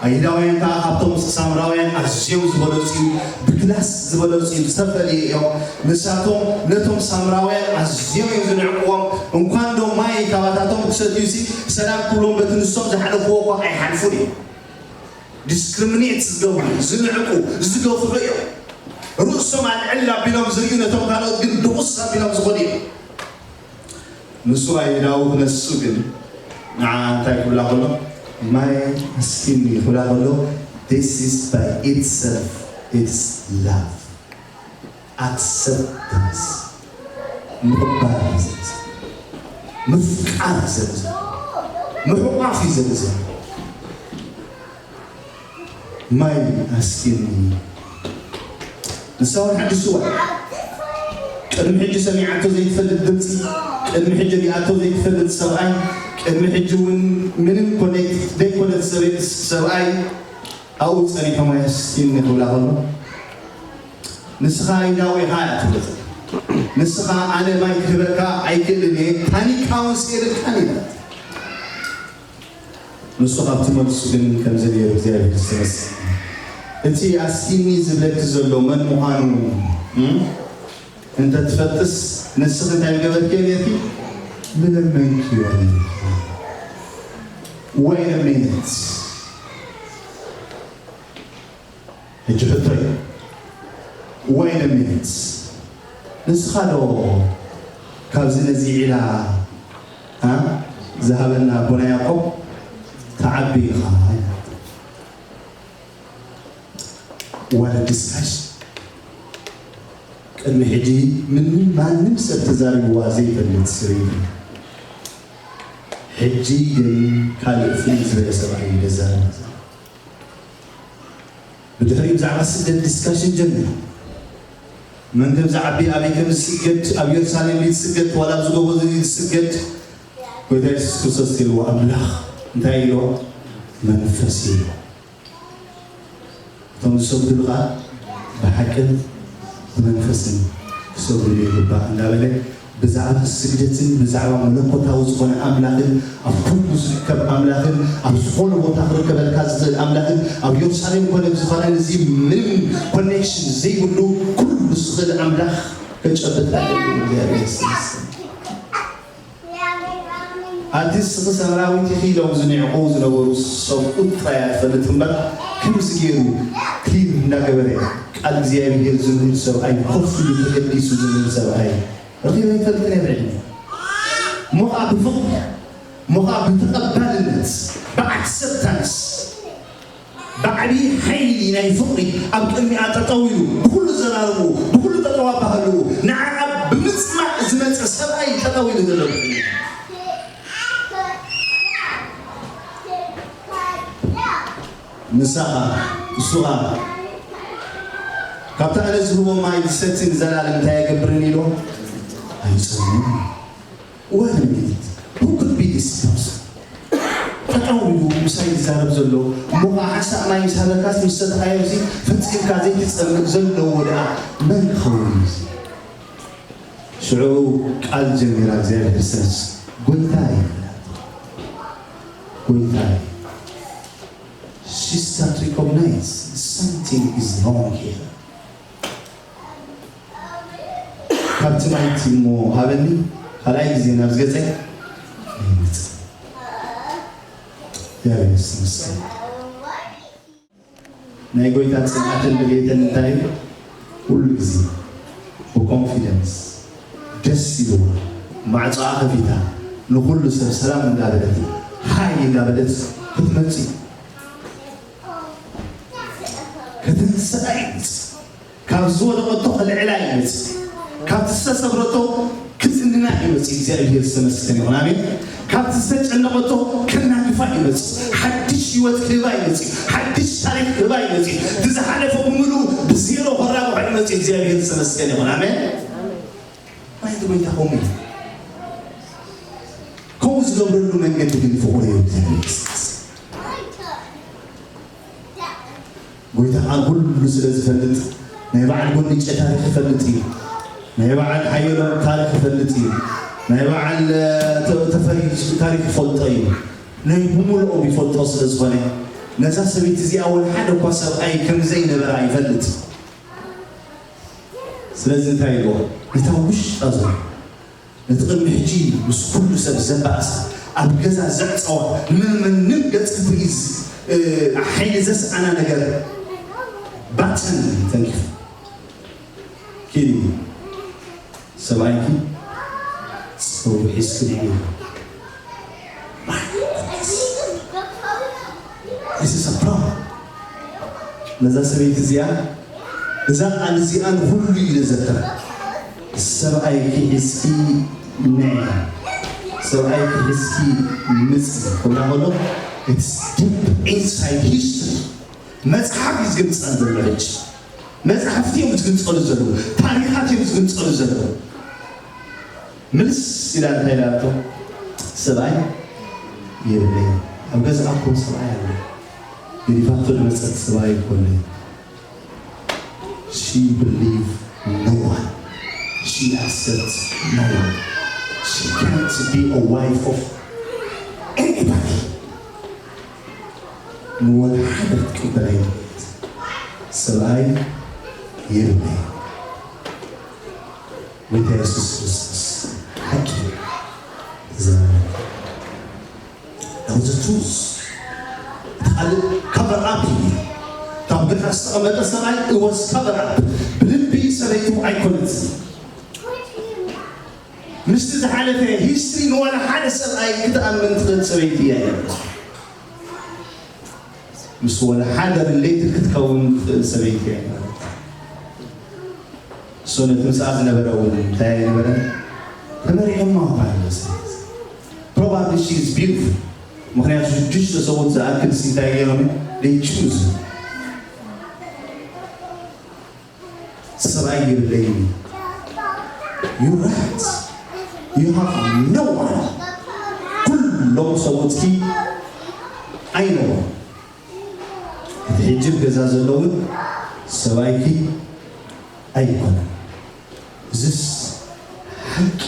ኣይሁዳውያን ከዓ ካብቶም ሳምራውያን ኣዝዮም ዝበለፁ እዩ። ብክላስ ዝበለፁ እዩ። ዝተፈለየ እዮም። ንሳቶም ነቶም ሳምራውያን ኣዝዮም እዮም ዝንዕቅዎም። እንኳን ዶ ማይ ካባታቶም ክሰትዩ ሲ ሰላም ክብሎም በቲ ንሶም ዝሓለፍዎ እኳ ኣይሓልፉን እዮም። ዲስክሪሚኔት ዝገብሩ ዝንዕቁ ዝገፍሑ እዮም። ርእሶም ኣልዕል ኣቢሎም ዝርእዩ ነቶም ካልኦት ግን ድቑስ ኣቢሎም ዝኾኑ እዮም። ንሱ ኣይሁዳዊ ክነሱ ግን ንዓ እንታይ ክብላ ከሎ ማይ ኣስኪኒ ክብላ ከሎ this is by itself it's love። ኣክሰፕታንስ ምቕባል ማለት ምፍቃር እዩ ዘርኢ ዘሎ፣ ምሕቋፍ እዩ ዘርኢ ዘሎ። ማይ ኣስቲኒ ንሳ እውን ሓድሽዋ። ቅድሚ ሕጂ ሰሚዓቶ ዘይትፈልጥ ድምፂ፣ ቅድሚ ሕጂ ሪኣቶ ዘይትፈልጥ ሰብኣይ፣ ቅድሚ ሕጂ እውን ምንም ኮኔክት ዘይኮነት ሰበይቲ፣ ሰብኣይ ኣብኡ ፀኒሖም ኣስቲኒ ክብላ ከሎ፣ ንስኻ ኢዳዊ ኢኻ እያ ትብሎ። ንስኻ ኣነ ማይ ክህበካ ኣይክእልን እየ፣ ታኒካ እውን ስኢርልካን ኢላት። ንሱ ካብቲ መልሱ ግን ከምዚ ነይሩ፣ እግዚኣብሔር ዝተመስገነ። እቲ ኣስቲኒ ዝብለኪ ዘሎ መን ምዃኑ፣ እም? እንተ ትፈልጥስ ንስኺ እንታይ ምገበርኪ ነርኪ? ምለመንኪ ነርኪ። Wait a minute። ሕጂ ሕቶይ፣ Wait a minute። ንስኻ ዶ ካብዚ ነዚ ዒላ፣ አ፣ ዝሃበና ኣቦና ያዕቆብ ትዓቢ ኢኻ? What a discussion። ቅድሚ ሕጂ ምንም ማንም ሰብ ተዛሪብዋ ዘይፈልጥ ስርኢት እዩ። ሕጂ ግን ካልእ ፍልይ ዝበለ ሰብኣይ እዩ ዘዛርብ። ብድሕሪኡ ብዛዕባ ስደት ዲስካሽን ጀሚሩ። መን ከም ዝዓቢ፣ ኣበይ ከም ዝስገድ፣ ኣብ የሩሳሌም ድዩ ዝስገድ ዋላ ኣብዚ ጎቦ ድዩ ዝስገድ? ጎይታ የሱስ ክርስቶስ ኢልዎ ኣምላኽ እንታይ ኢልዎ? መንፈስ ኢልዎ። እቶም ዝሰግዱሉ ኸኣ ብሓቅን ብመንፈስን ክሰግዱሉ ይግባእ እንዳበለ ብዛዕባ ስግደትን ብዛዕባ መለኮታዊ ዝኾነ ኣምላኽን ኣብ ኩሉ ዝርከብ ኣምላኽን ኣብ ዝኾነ ቦታ ክርከበልካ ዝኽእል ኣምላኽን ኣብ የሩሳሌም ኮነ ብዝኾነ እዚ ምንም ኮኔክሽን ዘይብሉ ኩሉ ዝኽእል ኣምላኽ ከጨብጥ ኣለብን እግዚኣብሔር ይመስገን። ኣቲ ንስኺ ሰምራዊት ኢኺ ኢሎም ዝንዕቑ ዝነበሩ ሰብኡት ጥራይ እያ ትፈልጥ እምበር፣ ከምዚ ገይሩ ክሊር እንዳገበረ ቃል እግዚኣብሔር ዝምህር ሰብኣይ፣ ኮፍ ኢሉ ተገዲሱ ዝምህር ሰብኣይ ረኺበ ኣይፈልጥን እየ ብዕድመይ። እሞ ኸዓ ብፍቕሪ፣ እሞ ኸዓ ብተቐባልነት፣ ብኣክሰፕታንስ፣ ብዓብዪ ሓይሊ ናይ ፍቕሪ ኣብ ቅድሚኣ ጠጠው ኢሉ፣ ብኹሉ ዘራርቡ፣ ብኹሉ ጠጠው ኣባህልኡ፣ ንዓኣ ብምጽማእ ዝመጸ ሰብኣይ ጠጠው ኢሉ ዘሎ። ንሳ ኸኣ፣ እሱ ኸኣ፣ ካብቲ ኣነ ዝህቦ ማይ ዝሰቲ ንዘላለም እንታይ ኣይገብርን ኢሉ? ኣይጸምን። Wait a minute. Who could be this person? ጠጠው ኢሉ ምሳይ ዝዛረብ ዘሎ፣ እሞ ኸዓ ሓንሳእ ማይ ምስ ሃበካስ ምስ ሰተኻዮ፣ እዚ ፈጺምካ ዘይትጸምእ ዘለዎ ደኣ መን ክኸውን እዩ እዚ? ሽዑ ቃል ጀሚራ እግዚኣብሔር ሰስ፣ ጎይታይ፣ ጎይታይ። She start recognize something is wrong here። ካብቲ ማይቲ እሞ ሃበኒ፣ ካልኣይ ግዜ ናብ ዝገጸይ ኣይመጽእ። እግዚኣብሔር ይመስገን። ናይ ጎይታ ጽንዓትን ድሌትን እንታይ እዩ? ኩሉ ግዜ ብኮንፊደንስ ደስ ኢልዋ ማዕጾኣ ከፊታ ንኹሉ ሰብ ሰላም እንዳበለት ሃይ እንዳበለት ክትመጽእ እዩ። ከተንስኣ እዩ። ካብ ዝወደቐቶ ከልዕላ ይመጽእ። ካብቲ ዝተሰብረቶ ክጽንና ይመጽእ። እግዚኣብሔር ዝተመስገነ ይኹን። ኣሜን። ካብቲ ዝተጨነቐቶ ከናግፋ ይመጽእ። ሓድሽ ህይወት ክህባ ይመጽእ። ሓድሽ ታሪኽ ክህባ ይመጽእ። እቲ ዝሓለፈ ብምሉኡ ብዜሮ ከራብሖ ይመጽእ። እግዚኣብሔር ዝተመስገነ ይኹን። ኣሜን። ማለት ጎይታ ከምኡ እዩ። ከምኡ ዝገብረሉ መንገዲ ግን ፍቑር እዩ። እግዚኣብሔር ይመስገን። ጎይታ ቃል ኩሉ ስለ ዝፈልጥ ናይ በዓል ጎንጨ ታሪኽ ይፈልጥ እዩ። ናይ በዓል ሓየሎም ታሪኽ ይፈልጥ እዩ። ናይ በዓል ተ- ተፈሪ ታሪኽ ይፈልጦ እዩ። ናይ ብምልኦም ይፈልጦ ስለ ዝኾነ ነዛ ሰበይቲ እዚኣ እውን ሓደ እኳ ሰብኣይ ከም ዘይነበራ ይፈልጥ። ስለዚ እንታይ ይብሎ? ነታ ውሽጣ ዘሎ ነቲ ቅድሚ ሕጂ ምስ ኩሉ ሰብ ዘባእሳ፣ ኣብ ገዛ ዘዕጸዋ፣ ንመንም ገጽ ክትርኢ ሓይሊ ዘስኣና ነገር ባተን ተንኪፉ ኪዲ ሰብኣይኪ ጸጉሪ ሒዝኪ ንዒ። This is a problem። ነዛ ሰበይቲ እዚኣ እዛ ቃል እዚኣ ንኹሉ እዩ ዘዘክራ። ሰብኣይኪ ሒዝኪ ንዒ። ሰብኣይ ክሕዝኪ ምጽ ክብላ ከሎ it's deep inside history መጽሓፍ እዩ ዝገልጸን ዘሎ። ሕጂ መጽሓፍቲ እዮም ዝገልጸሉ ዘለዉ፣ ታሪኻት እዮም ዝገልጸሉ ዘለዉ። ምልስ ኢላ እንታይ ኢላቶ? ሰብኣይ የብለይ። ኣብ ገዛኩም ሰብኣይ ኣሎ። ገዲፋቶ ዝመጸት ሰብኣይ ይኮነ። She believe no one. She accepts no one. She can't be a wife of anybody. ንወላ ሓደ ክትቅበል ኣይደለየት። ሰብኣይ የብለይ። ጎይታ የሱስ ክርስቶስ ሓቂ ተዛረበ። That was the truth. እቲ ካልእ cover up እዩ። ካብ ገዛ ዝተቐመጠ ሰብኣይ it was cover up። ብልቢ ሰበይቱ ኣይኮነትን። ምስቲ ዝሓለፈ ሂስትሪ ንዋላ ሓደ ሰብኣይ ክትኣምን ትኽእል ሰበይቲ እያ ነይራ። ምስ ዋላ ሓደ ሪሌትድ ክትከውን ትኽእል ሰበይቲ እያ ነይራ። So ነቲ ምስኣ ዝነበረ እውን እንታይ ኣይነበረን? ተመሪዖማ እኳ ኣለሰ። Probably she is beautiful። ምኽንያቱ ሽዱሽተ ሰብኡት ዝኣክል ሲ እንታይ ገይሮም? They choose። ሰብኣይ የብለይን። You right. You have no one. ኩሎም ሰብኡትኪ ኣይነዎም። እቲ ሕጂ ኣብ ገዛ ዘሎ እውን ሰብኣይኪ ኣይኮነን። እዝስ ሓቂ።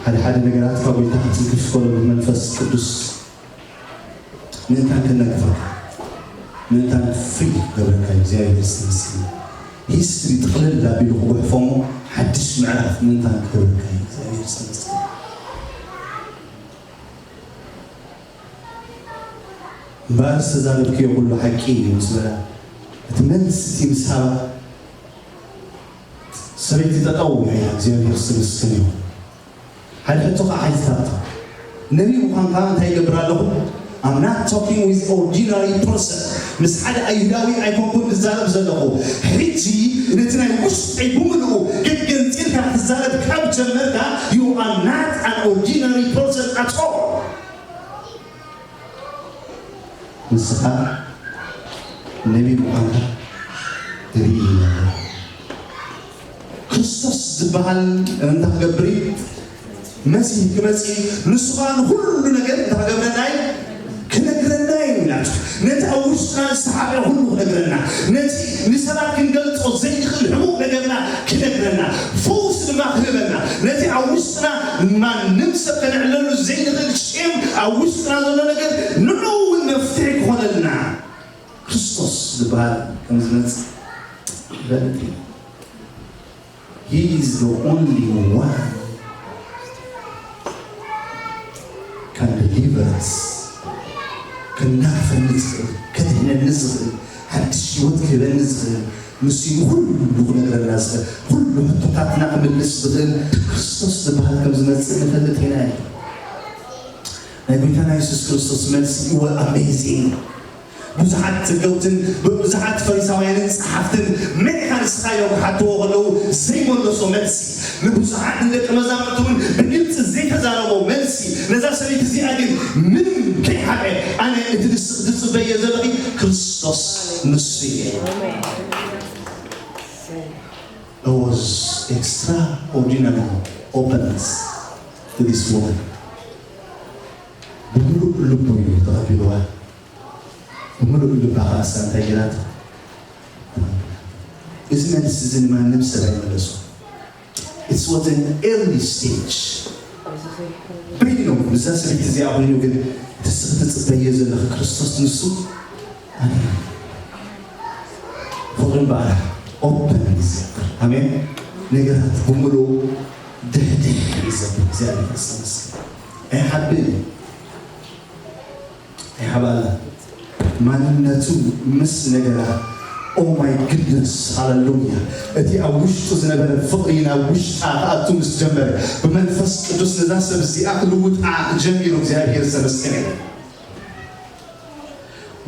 ሓደ ሓደ ነገራት ካብ ጎይታ ክትንክፍ ከሎ ብመንፈስ ቅዱስ ምእንታን ከነግፈካ ምእንታን ፍሪ ገብረካ እግዚኣብሔር ዝተመስገነ። ሂስትሪ ጥቕልል ኣቢሉ ክጉሕፎሞ ሓድሽ ምዕራፍ ምእንታን ክገብረካ እግዚኣብሔር ዝተመስገነ። እምበኣር ዝተዛረብክዮ ኩሉ ሓቂ እዩ ምስ በላ፣ እቲ መልሲ እቲ ምስ ሃባ፣ ሰበይቲ ጠጠው ኢላ እግዚኣብሔር ዝተመስገነ ይኹን። ሓደ ሕቶ ከዓ ሓይልታታ ነቢይ ምዃንካ እንታይ ይገብር ኣለኹ? I'm not talking with ordinary person። ምስ ሓደ ኣይሁዳዊ ኣይኮንኩን ዝዛረብ ዘለኹ። ሕጂ ነቲ ናይ ውሽጠይ ብምልኡ ገገንፂልካ ክትዛረብ ካብ ጀመርካ you are not an ordinary person at all። ንስኻ ነቢይ ምዃንካ ርኢ ኣለኹ። ክርስቶስ ዝበሃል እንታይ ክገብር እዩ? መሲህ ክመጽእ እዩ። ንሱ ኸኣ ንኹሉ ነገር እንታይ ክገብረና እዩ? ክነግረና እዩ ኢላቱ። ነቲ ኣብ ውሽጥና ዝተሓብአ ኩሉ ክነግረና፣ ነቲ ንሰባት ክንገልጾ ዘይንኽእል ሕቡእ ነገርና ክነግረና፣ ፈውሲ ድማ ክህበና፣ ነቲ ኣብ ውሽጥና ማንም ሰብ ከነዕለሉ ዘይንኽእል ሽም ኣብ ውሽጥና ዘሎ ነገር ንዕኡ እውን መፍትሒ ክኾነልና ክርስቶስ ዝበሃል ከም ዝመጽእ ይፈልጥ እዩ። He is the only one can deliver us። ከናግፈኒ ዝኽእል፣ ከድሕነኒ ዝኽእል፣ ሓድሽ ህይወት ክህበኒ ዝኽእል፣ ንሱ እዩ ኩሉ ክነግረና ዝኽእል፣ ኩሉ ሕቶታትና ክምልስ ዝኽእል ክርስቶስ ዝበሃል ከም ዝመጽእ ንፈልጥ ኢና እዩ። ናይ ጎይታና የሱስ ክርስቶስ መልሲ ይወ ኣሜዚንግ። ብዙሓት ዘገውትን ብዙሓት ፈሪሳውያንን ጸሓፍትን መን ኢኻ ንስኻ ኢሎም ክሓትዎ ከለዉ ዘይመለሶ መልሲ፣ ንብዙሓት ንደቂ መዛሙርቲ እውን ብግልጺ ዘይተዛረቦ መልሲ፣ ነዛ ሰበይቲ እዚኣ ግን ምንም ከይሓብአ ኣነ እቲ ንስኺ ትጽበዮ ዘለኺ ክርስቶስ ንሱ እየ። It was extraordinary openness to this woman. ብምሉእ ልቡ እዩ ተቐቢልዋ። ብምሉእ ልባ ከዓ እሳ እንታይ ገይራቶ? እዚ መልሲ እዚ ንማንም ሰብ ኣይመለሶ። It's was an early stage። በይኖም ምስዛ ሰበይቲ እዚኣ ኮይኑ ግን እቲ ስኺ ትፅበዮ ዘለኺ ክርስቶስ ንሱ ኣነ ፍቕሪ እምበኣር ኦፕን እዩ ዝገብር። ኣሜን። ነገራት ብምሉኡ ድሕድሕ እዩ ዘብል እግዚኣብሔር ዝተመስገን። ኣይሓብእን እዩ። ኣይሓባእን። ማንነቱ ምስ ነገራ ኦ ማይ ግድነስ ሃለሉያ። እቲ ኣብ ውሽጡ ዝነበረ ፍቕሪ ናብ ውሽጣ ክኣቱ ምስ ጀመረ ብመንፈስ ቅዱስ ነዛ ሰብ እዚኣ ክልውጣ ጀሚሩ እግዚኣብሔር ዝተመስገነ ይኹን።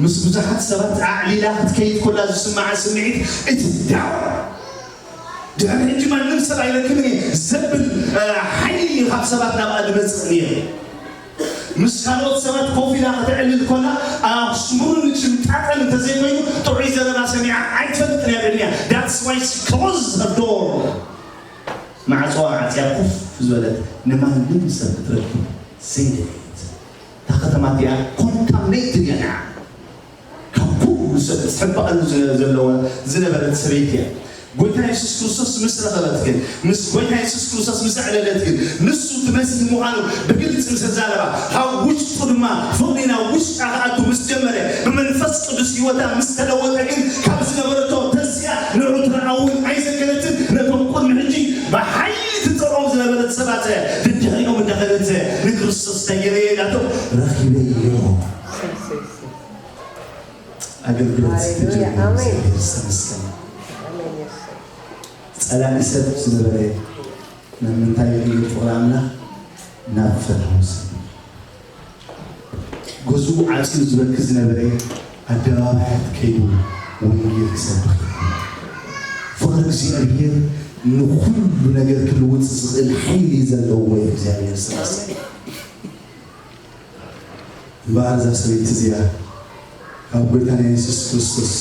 ምስ ብዙሓት ሰባት ኣዕሊላ ክትከይድ ከላ ዝስምዓ ስምዒት እቲ ዳው ድሕሪ ሕጂ ማንም ሰብ ኣይረክብን እየ ዘብል ሓይሊ ካብ ሰባት ናብኣ ዝመፅእ ነይሩ። ምስ ካልኦት ሰባት ኮፍ ኢላ ከተዕልል ከላ ኣስሙርን ሽምጣጠን እንተዘይኮይኑ ጥዑይ ዘረባ ሰሚዓ ኣይትፈልጥን እያ ብዕድሚኣ። That's why she closed her door. ማዕፅዋ ዓፅያ ኮፍ ዝበለት ንማንም ሰብ ክትረክብ ዘይደለየት። እታ ከተማ እቲኣ ኮንታሚኔትድ እያ ንዓ ካብ ኩሉ ሰብ ዝሕበቐሉ ዝነ- ዘለዋ ዝነበረት ሰበይቲ እያ። ጎይታ የሱስ ክርስቶስ ምስ ረኸበት ግን፣ ምስ ጎይታ የሱስ ክርስቶስ ምስ ኣዕለለት ግን፣ ንሱ እቲ መሲህ ምዃኑ ብግልፂ ምስ ተዛረባ፣ ካብ ውሽጡ ድማ ፍቕሪ ናብ ውሽጣ ክኣቱ ምስ ጀመረ፣ ብመንፈስ ቅዱስ ህይወታ ምስ ተለወጠ ግን፣ ካብ ዝነበረቶ ተንሲኣ ንዑ ትረኣ እውን ኣይዘከረትን። ነቶም ቅድሚ ሕጂ ብሓይሊ ትፀልኦም ዝነበረት ሰባት ድድሕሪኦም እንዳኸደት ንክርስቶስ እንታይ ገይረዮ ኢላቶ ረኺበዮ። ኣገልግሎት ሃሌሉያ፣ ትጅምር ኣሜን። እግዚኣብሔር ዝተመስገነ። ኣሜን፣ የሱስ። ጸላኢ ሰብ ዝነበረ ናብ ምንታይ ይቕይር ፍቕሪ ኣምላኽ? ናብ ፈታዊ ሰብ። ገዝኡ ዓጽዩ ዝበኪ ዝነበረ ኣደባባያት ከይዱ ወንጌል ክሰብኽ። ፍቕሪ እግዚኣብሔር ንኹሉ ነገር ክልውጥ ዝኽእል ሓይሊ ዘለዎ እዩ እግዚኣብሔር ዝተመስገነ። እምበኣር እዛ ሰበይቲ እዚኣ ካብ ጎይታና የሱስ ክርስቶስ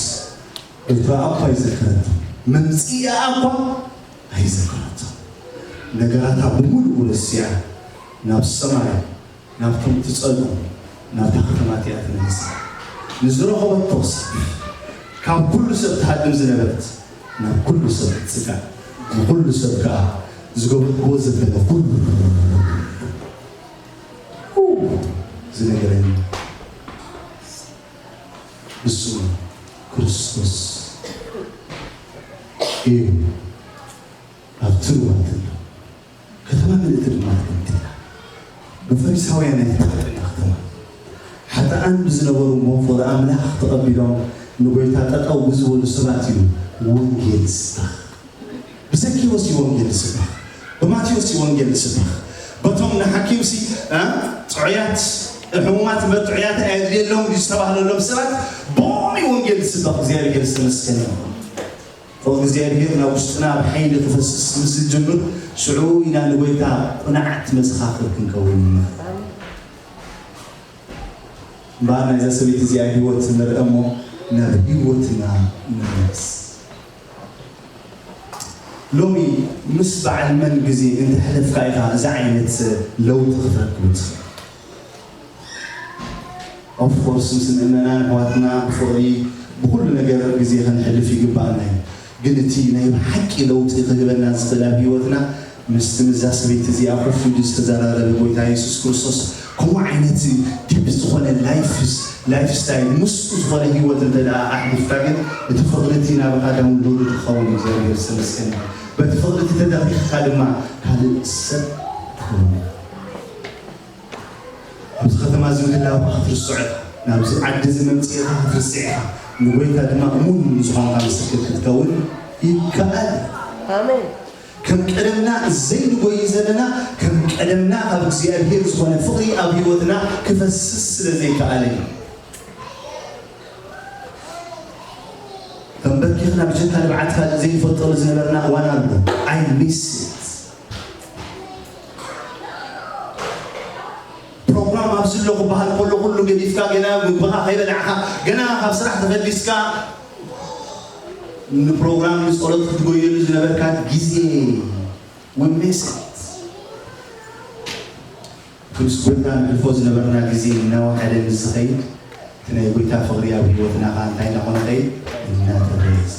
እትረኣ እኳ ኣይዘከረቶ፣ መምጽኢኣ እኳ ኣይዘከረቶ። ነገራታ ብምሉኡ ረሲዓ ናብ ሰማይ፣ ናብቶም ትጸልኦም፣ ናብታ ከተማ እቲኣ ተመሊሳ። ንዝረኸበቶ ክሳብ ካብ ኩሉ ሰብ ትሃድም ዝነበረት ናብ ኩሉ ሰብ ትጽጋዕ፣ ንኹሉ ሰብ ከኣ ዝገብርዎ ዘበለ ኩሉ ዝነገረኒ ንሱ ክርስቶስ እዩ። ኣብቲ ሩባ ዘሎ ከተማ ምልእቲ ድማ ትግምት እያ። ብፈሪሳውያን ኣይትተሓተና ከተማ ሓጥኣን ብዝነበሩ እሞ ፍቕሪ ኣምላኽ ተቐቢሎም ንጎይታ ጠጠው ብዝበሉ ሰባት እዩ ወንጌል ዝስበኽ። ብዘኪዎስ እዩ ወንጌል ዝስበኽ፣ ብማቴዎስ እዩ ወንጌል ዝስበኽ። በቶም ንሓኪምሲ እ፣ ጥዑያት ሕሙማት እምበር ጥዑያት ኣየድልየሎም እዩ ዝተባህለሎም ሰባት ብኦም እዩ ወንጌል ዝስበኽ። እግዚኣብሔር ዝተመስገነ ይኹን። ፍቕሪ እግዚኣብሔር ናብ ውሽጥና ብሓይሊ ክፈስስ ምስ ዝጅምር ሽዑ ኢና ንጎይታ ቁናዕቲ መሰኻኽር ክንከውን ንኽእል። እምበኣር ናይዛ ሰበይቲ እዚኣ ህይወት ንርአ እሞ ናብ ህይወትና ንመለስ። ሎሚ ምስ በዓል መን ግዜ እንተሕለፍካ ኢኻ እዚ ዓይነት ለውጢ ክትረክብ ትኽእል? ኦፍኮርስ ምስ ምእመናን ኣሕዋትና ብፍቕሪ ብኹሉ ነገር ግዜ ከነሕልፍ ይግባኣና እዩ። ግን እቲ ናይ ብሓቂ ለውጢ ክህበና ዝኽእል ኣብ ህይወትና ምስቲ ምስዛ ሰበይቲ እዚኣ ኮፍ ኢሉ ዝተዘራረበ ጎይታ የሱስ ክርስቶስ ከምኡ ዓይነት ዲፕ ዝኾነ ላይፍ ስታይል ምስኡ ዝኾነ ህይወት እንተ ደኣ ኣሕሊፍካ ግን እቲ ፍቕሪ እቲ ናባኻ ዳውንሎድ ክኸውን እዩ። እግዚኣብሔር ዝተመስገነ። በቲ ፍቕሪ እቲ ተደኺኽካ ድማ ካልእ ሰብ ትኸውን። ኣብዚ ከተማ እዚ ምህላውካ ክትርስዖ ኢኻ። ናብዚ ዓዲ እዚ መምፅእኻ ክትርስዕ ኢኻ። ንጎይታ ድማ እሙን ዝኾንካ ምስክር ክትከውን ይከኣል። ኣሜን። ከም ቀደምና ዘይንጎይ ዘለና ከም ቀደምና ካብ እግዚኣብሔር ዝኾነ ፍቕሪ ኣብ ህይወትና ክፈስስ ስለ ዘይከኣለ እዩ። ተንበርኪኽና ብጀካ ንብዓትካ ዘይንፈልጠሉ ዝነበርና እዋን ኣሎ። I miss it። ፕሮግራም ኣብዚ ኣሎ ክበሃል ከሎ ኩሉ ገዲፍካ ገና ምግብኻ ከይበላዕካ ገና ካብ ስራሕ ተፈሊስካ ንፕሮግራም ንጸሎት ክትጎየሉ ዝነበርካ ግዜ we miss it። ምስ ጎይታ ንሕልፎ ዝነበርና ግዜ እናወሓደ ምስ ዝኸይድ እቲ ናይ ጎይታ ፍቕሪ ኣብ ህይወትና ኸዓ እንታይ እናኾነ ኸይድ እናተረየዘ።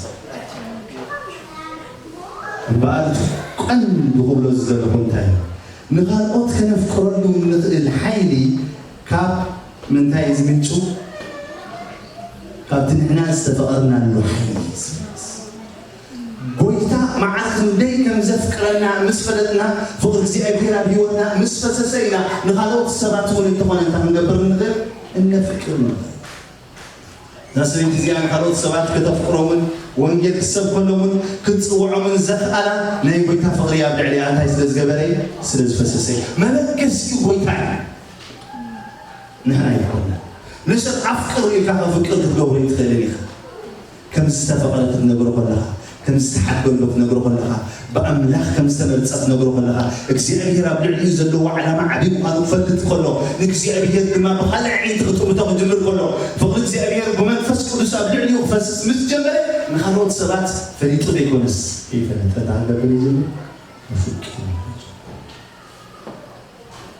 እምበኣር እቲ ቀንዲ ክብሎ ዝደለኹ እንታይ እዩ? ንኻልኦት ከነፍቅረሉ እንኽእል ሓይሊ ካብ ምንታይ እዩ ዝምንጩ? ካብቲ ንሕና ዝተፈቐርናሉ ሓይሊ እዩ ዝምንጭ። ጎይታ መዓስ ክንደይ ከም ዘፍቅረና ምስ ፈለጥና፣ ፍቕሪ እግዚኣብሔር ኣብ ህይወትና ምስ ፈሰሰ ኢና ንኻልኦት ሰባት እውን እንተኾነ እንታይ ክንገብር ንኽእል? እነፍቅር ንኽእል። እዛ ሰበይቲ እዚኣ ንኻልኦት ሰባት ከተፍቅሮምን ወንጌል ክትሰብከሎምን ክትጽውዖምን ዘኽኣላ ናይ ጎይታ ፍቕሪ ኣብ ልዕሊኣ እንታይ ስለ ዝገበረ እዩ? ስለ ዝፈሰሰ እዩ። መበገሲኡ ጎይታ እዩ። ንሕና ኣይኮንና። ንሰብ ኣፍቅር ኢልካ ከፍቅር ክትገብሮ ይትኽእልን ኢኻ። ከም ዝተፈቐረ ክትነግሮ ከለኻ፣ ከም ዝተሓገሎ ክትነግሮ ከለኻ፣ ብኣምላኽ ከም ዝተመርጸ ክትነግሮ ከለኻ፣ እግዚኣብሔር ኣብ ልዕሊኡ ዘለዎ ዓላማ ዓቢ ምዃኑ ክፈልጥ ከሎ፣ ንእግዚኣብሔር ድማ ብኻልእ ዓይንቲ ክጥምቶ ክጅምር ከሎ፣ ፍቕሪ እግዚኣብሔር ብመንፈስ ቅዱስ ኣብ ልዕሊኡ ክፈስስ ምስ ጀመረ፣ ንኻልኦት ሰባት ፈሊጡ ዘይኮነስ፣ ከይፈለጠ እንዳሃለበ ይጅምር። ኣፍቂሩ።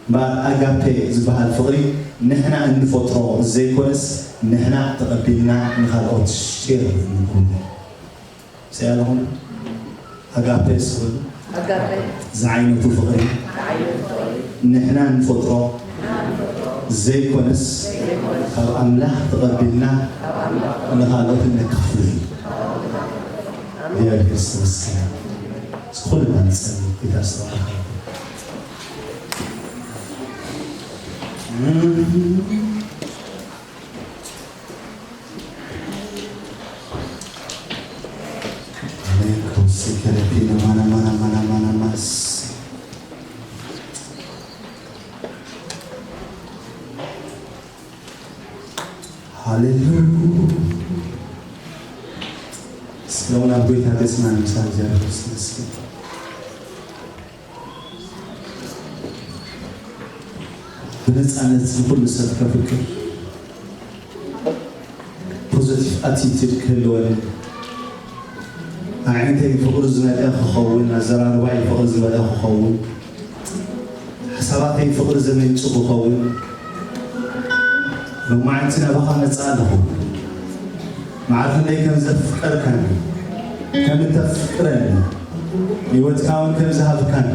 እምበኣር ኣጋፔ ዝበሃል ፍቕሪ ንሕና እንፈጥሮ ዘይኮነስ፣ ንሕና ተቐቢልና ንኻልኦት ሼር እንገብሮ። እንታይ ኣለኹም? ኣጋፔ ስብል ኣጋፔ። ዝዓይነቱ ፍቕሪ ንሕና እንፈጥሮ ዘይኮነስ፣ ካብ ኣምላኽ ተቐቢልና ንኻልኦት እነካፍሎ እዩ። እግዚኣብሔር ዝተመስገነ። እስኪ ኩልና ንጸልይ። ጌታ ዝተባረከ ይሁን። ሃሌሉያ። እስከ እውን ኣብ ጎይታ ገጽና ንምሳል እግዚኣብሔር ይመስገን። ብነጻነት ንኹሉ ሰብ ከፍቅር፣ ፖዘቲቭ ኣቲቲድ ክህልወኒ፣ ኣዒንተይ ፍቕሪ ዝመልአ ክኸውን፣ ኣዘራርባይ ፍቕሪ ዝመልአ ክኸውን፣ ሓሳባተይ ፍቕሪ ዘመንጩ ክኸውን፣ ሎማዓንቲ ናባኻ መጻእ ኣለኹ። መዓር ክንደይ ከም ዘፍቀርካኒ፣ ከም እተፍቅረኒ፣ ህይወትካ እውን ከም ዝሃብካኒ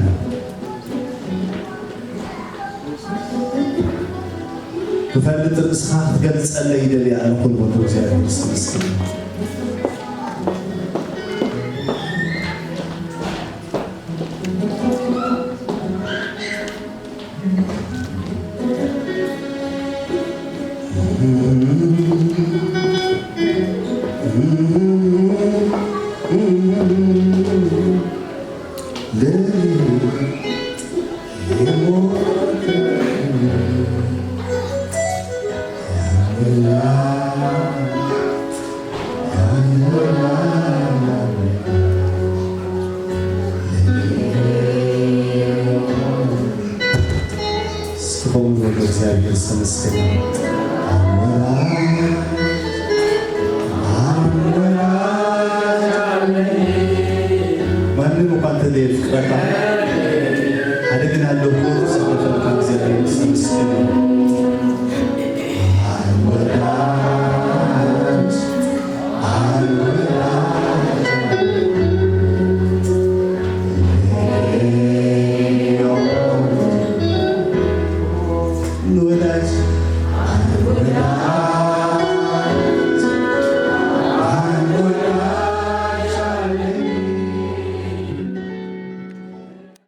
ክፈልጥ ርእስኻ ክትገልጸለይ ይደሊ ኣለኹ። ንወዱ እግዚኣብሔር ዝተመስገነ። እስኪ ቆም በሉ። እግዚኣብሔር ዝተመስገነ። ኣምላክ፣ ኣምላክ ኣለኒ። ማንም እኳ እንተዘየፍቅረካ፣ ሓደ ግን ኣሎ፣ ህይወቱ ዘሕለፈልካ እግዚኣብሔር ዝተመስገነ።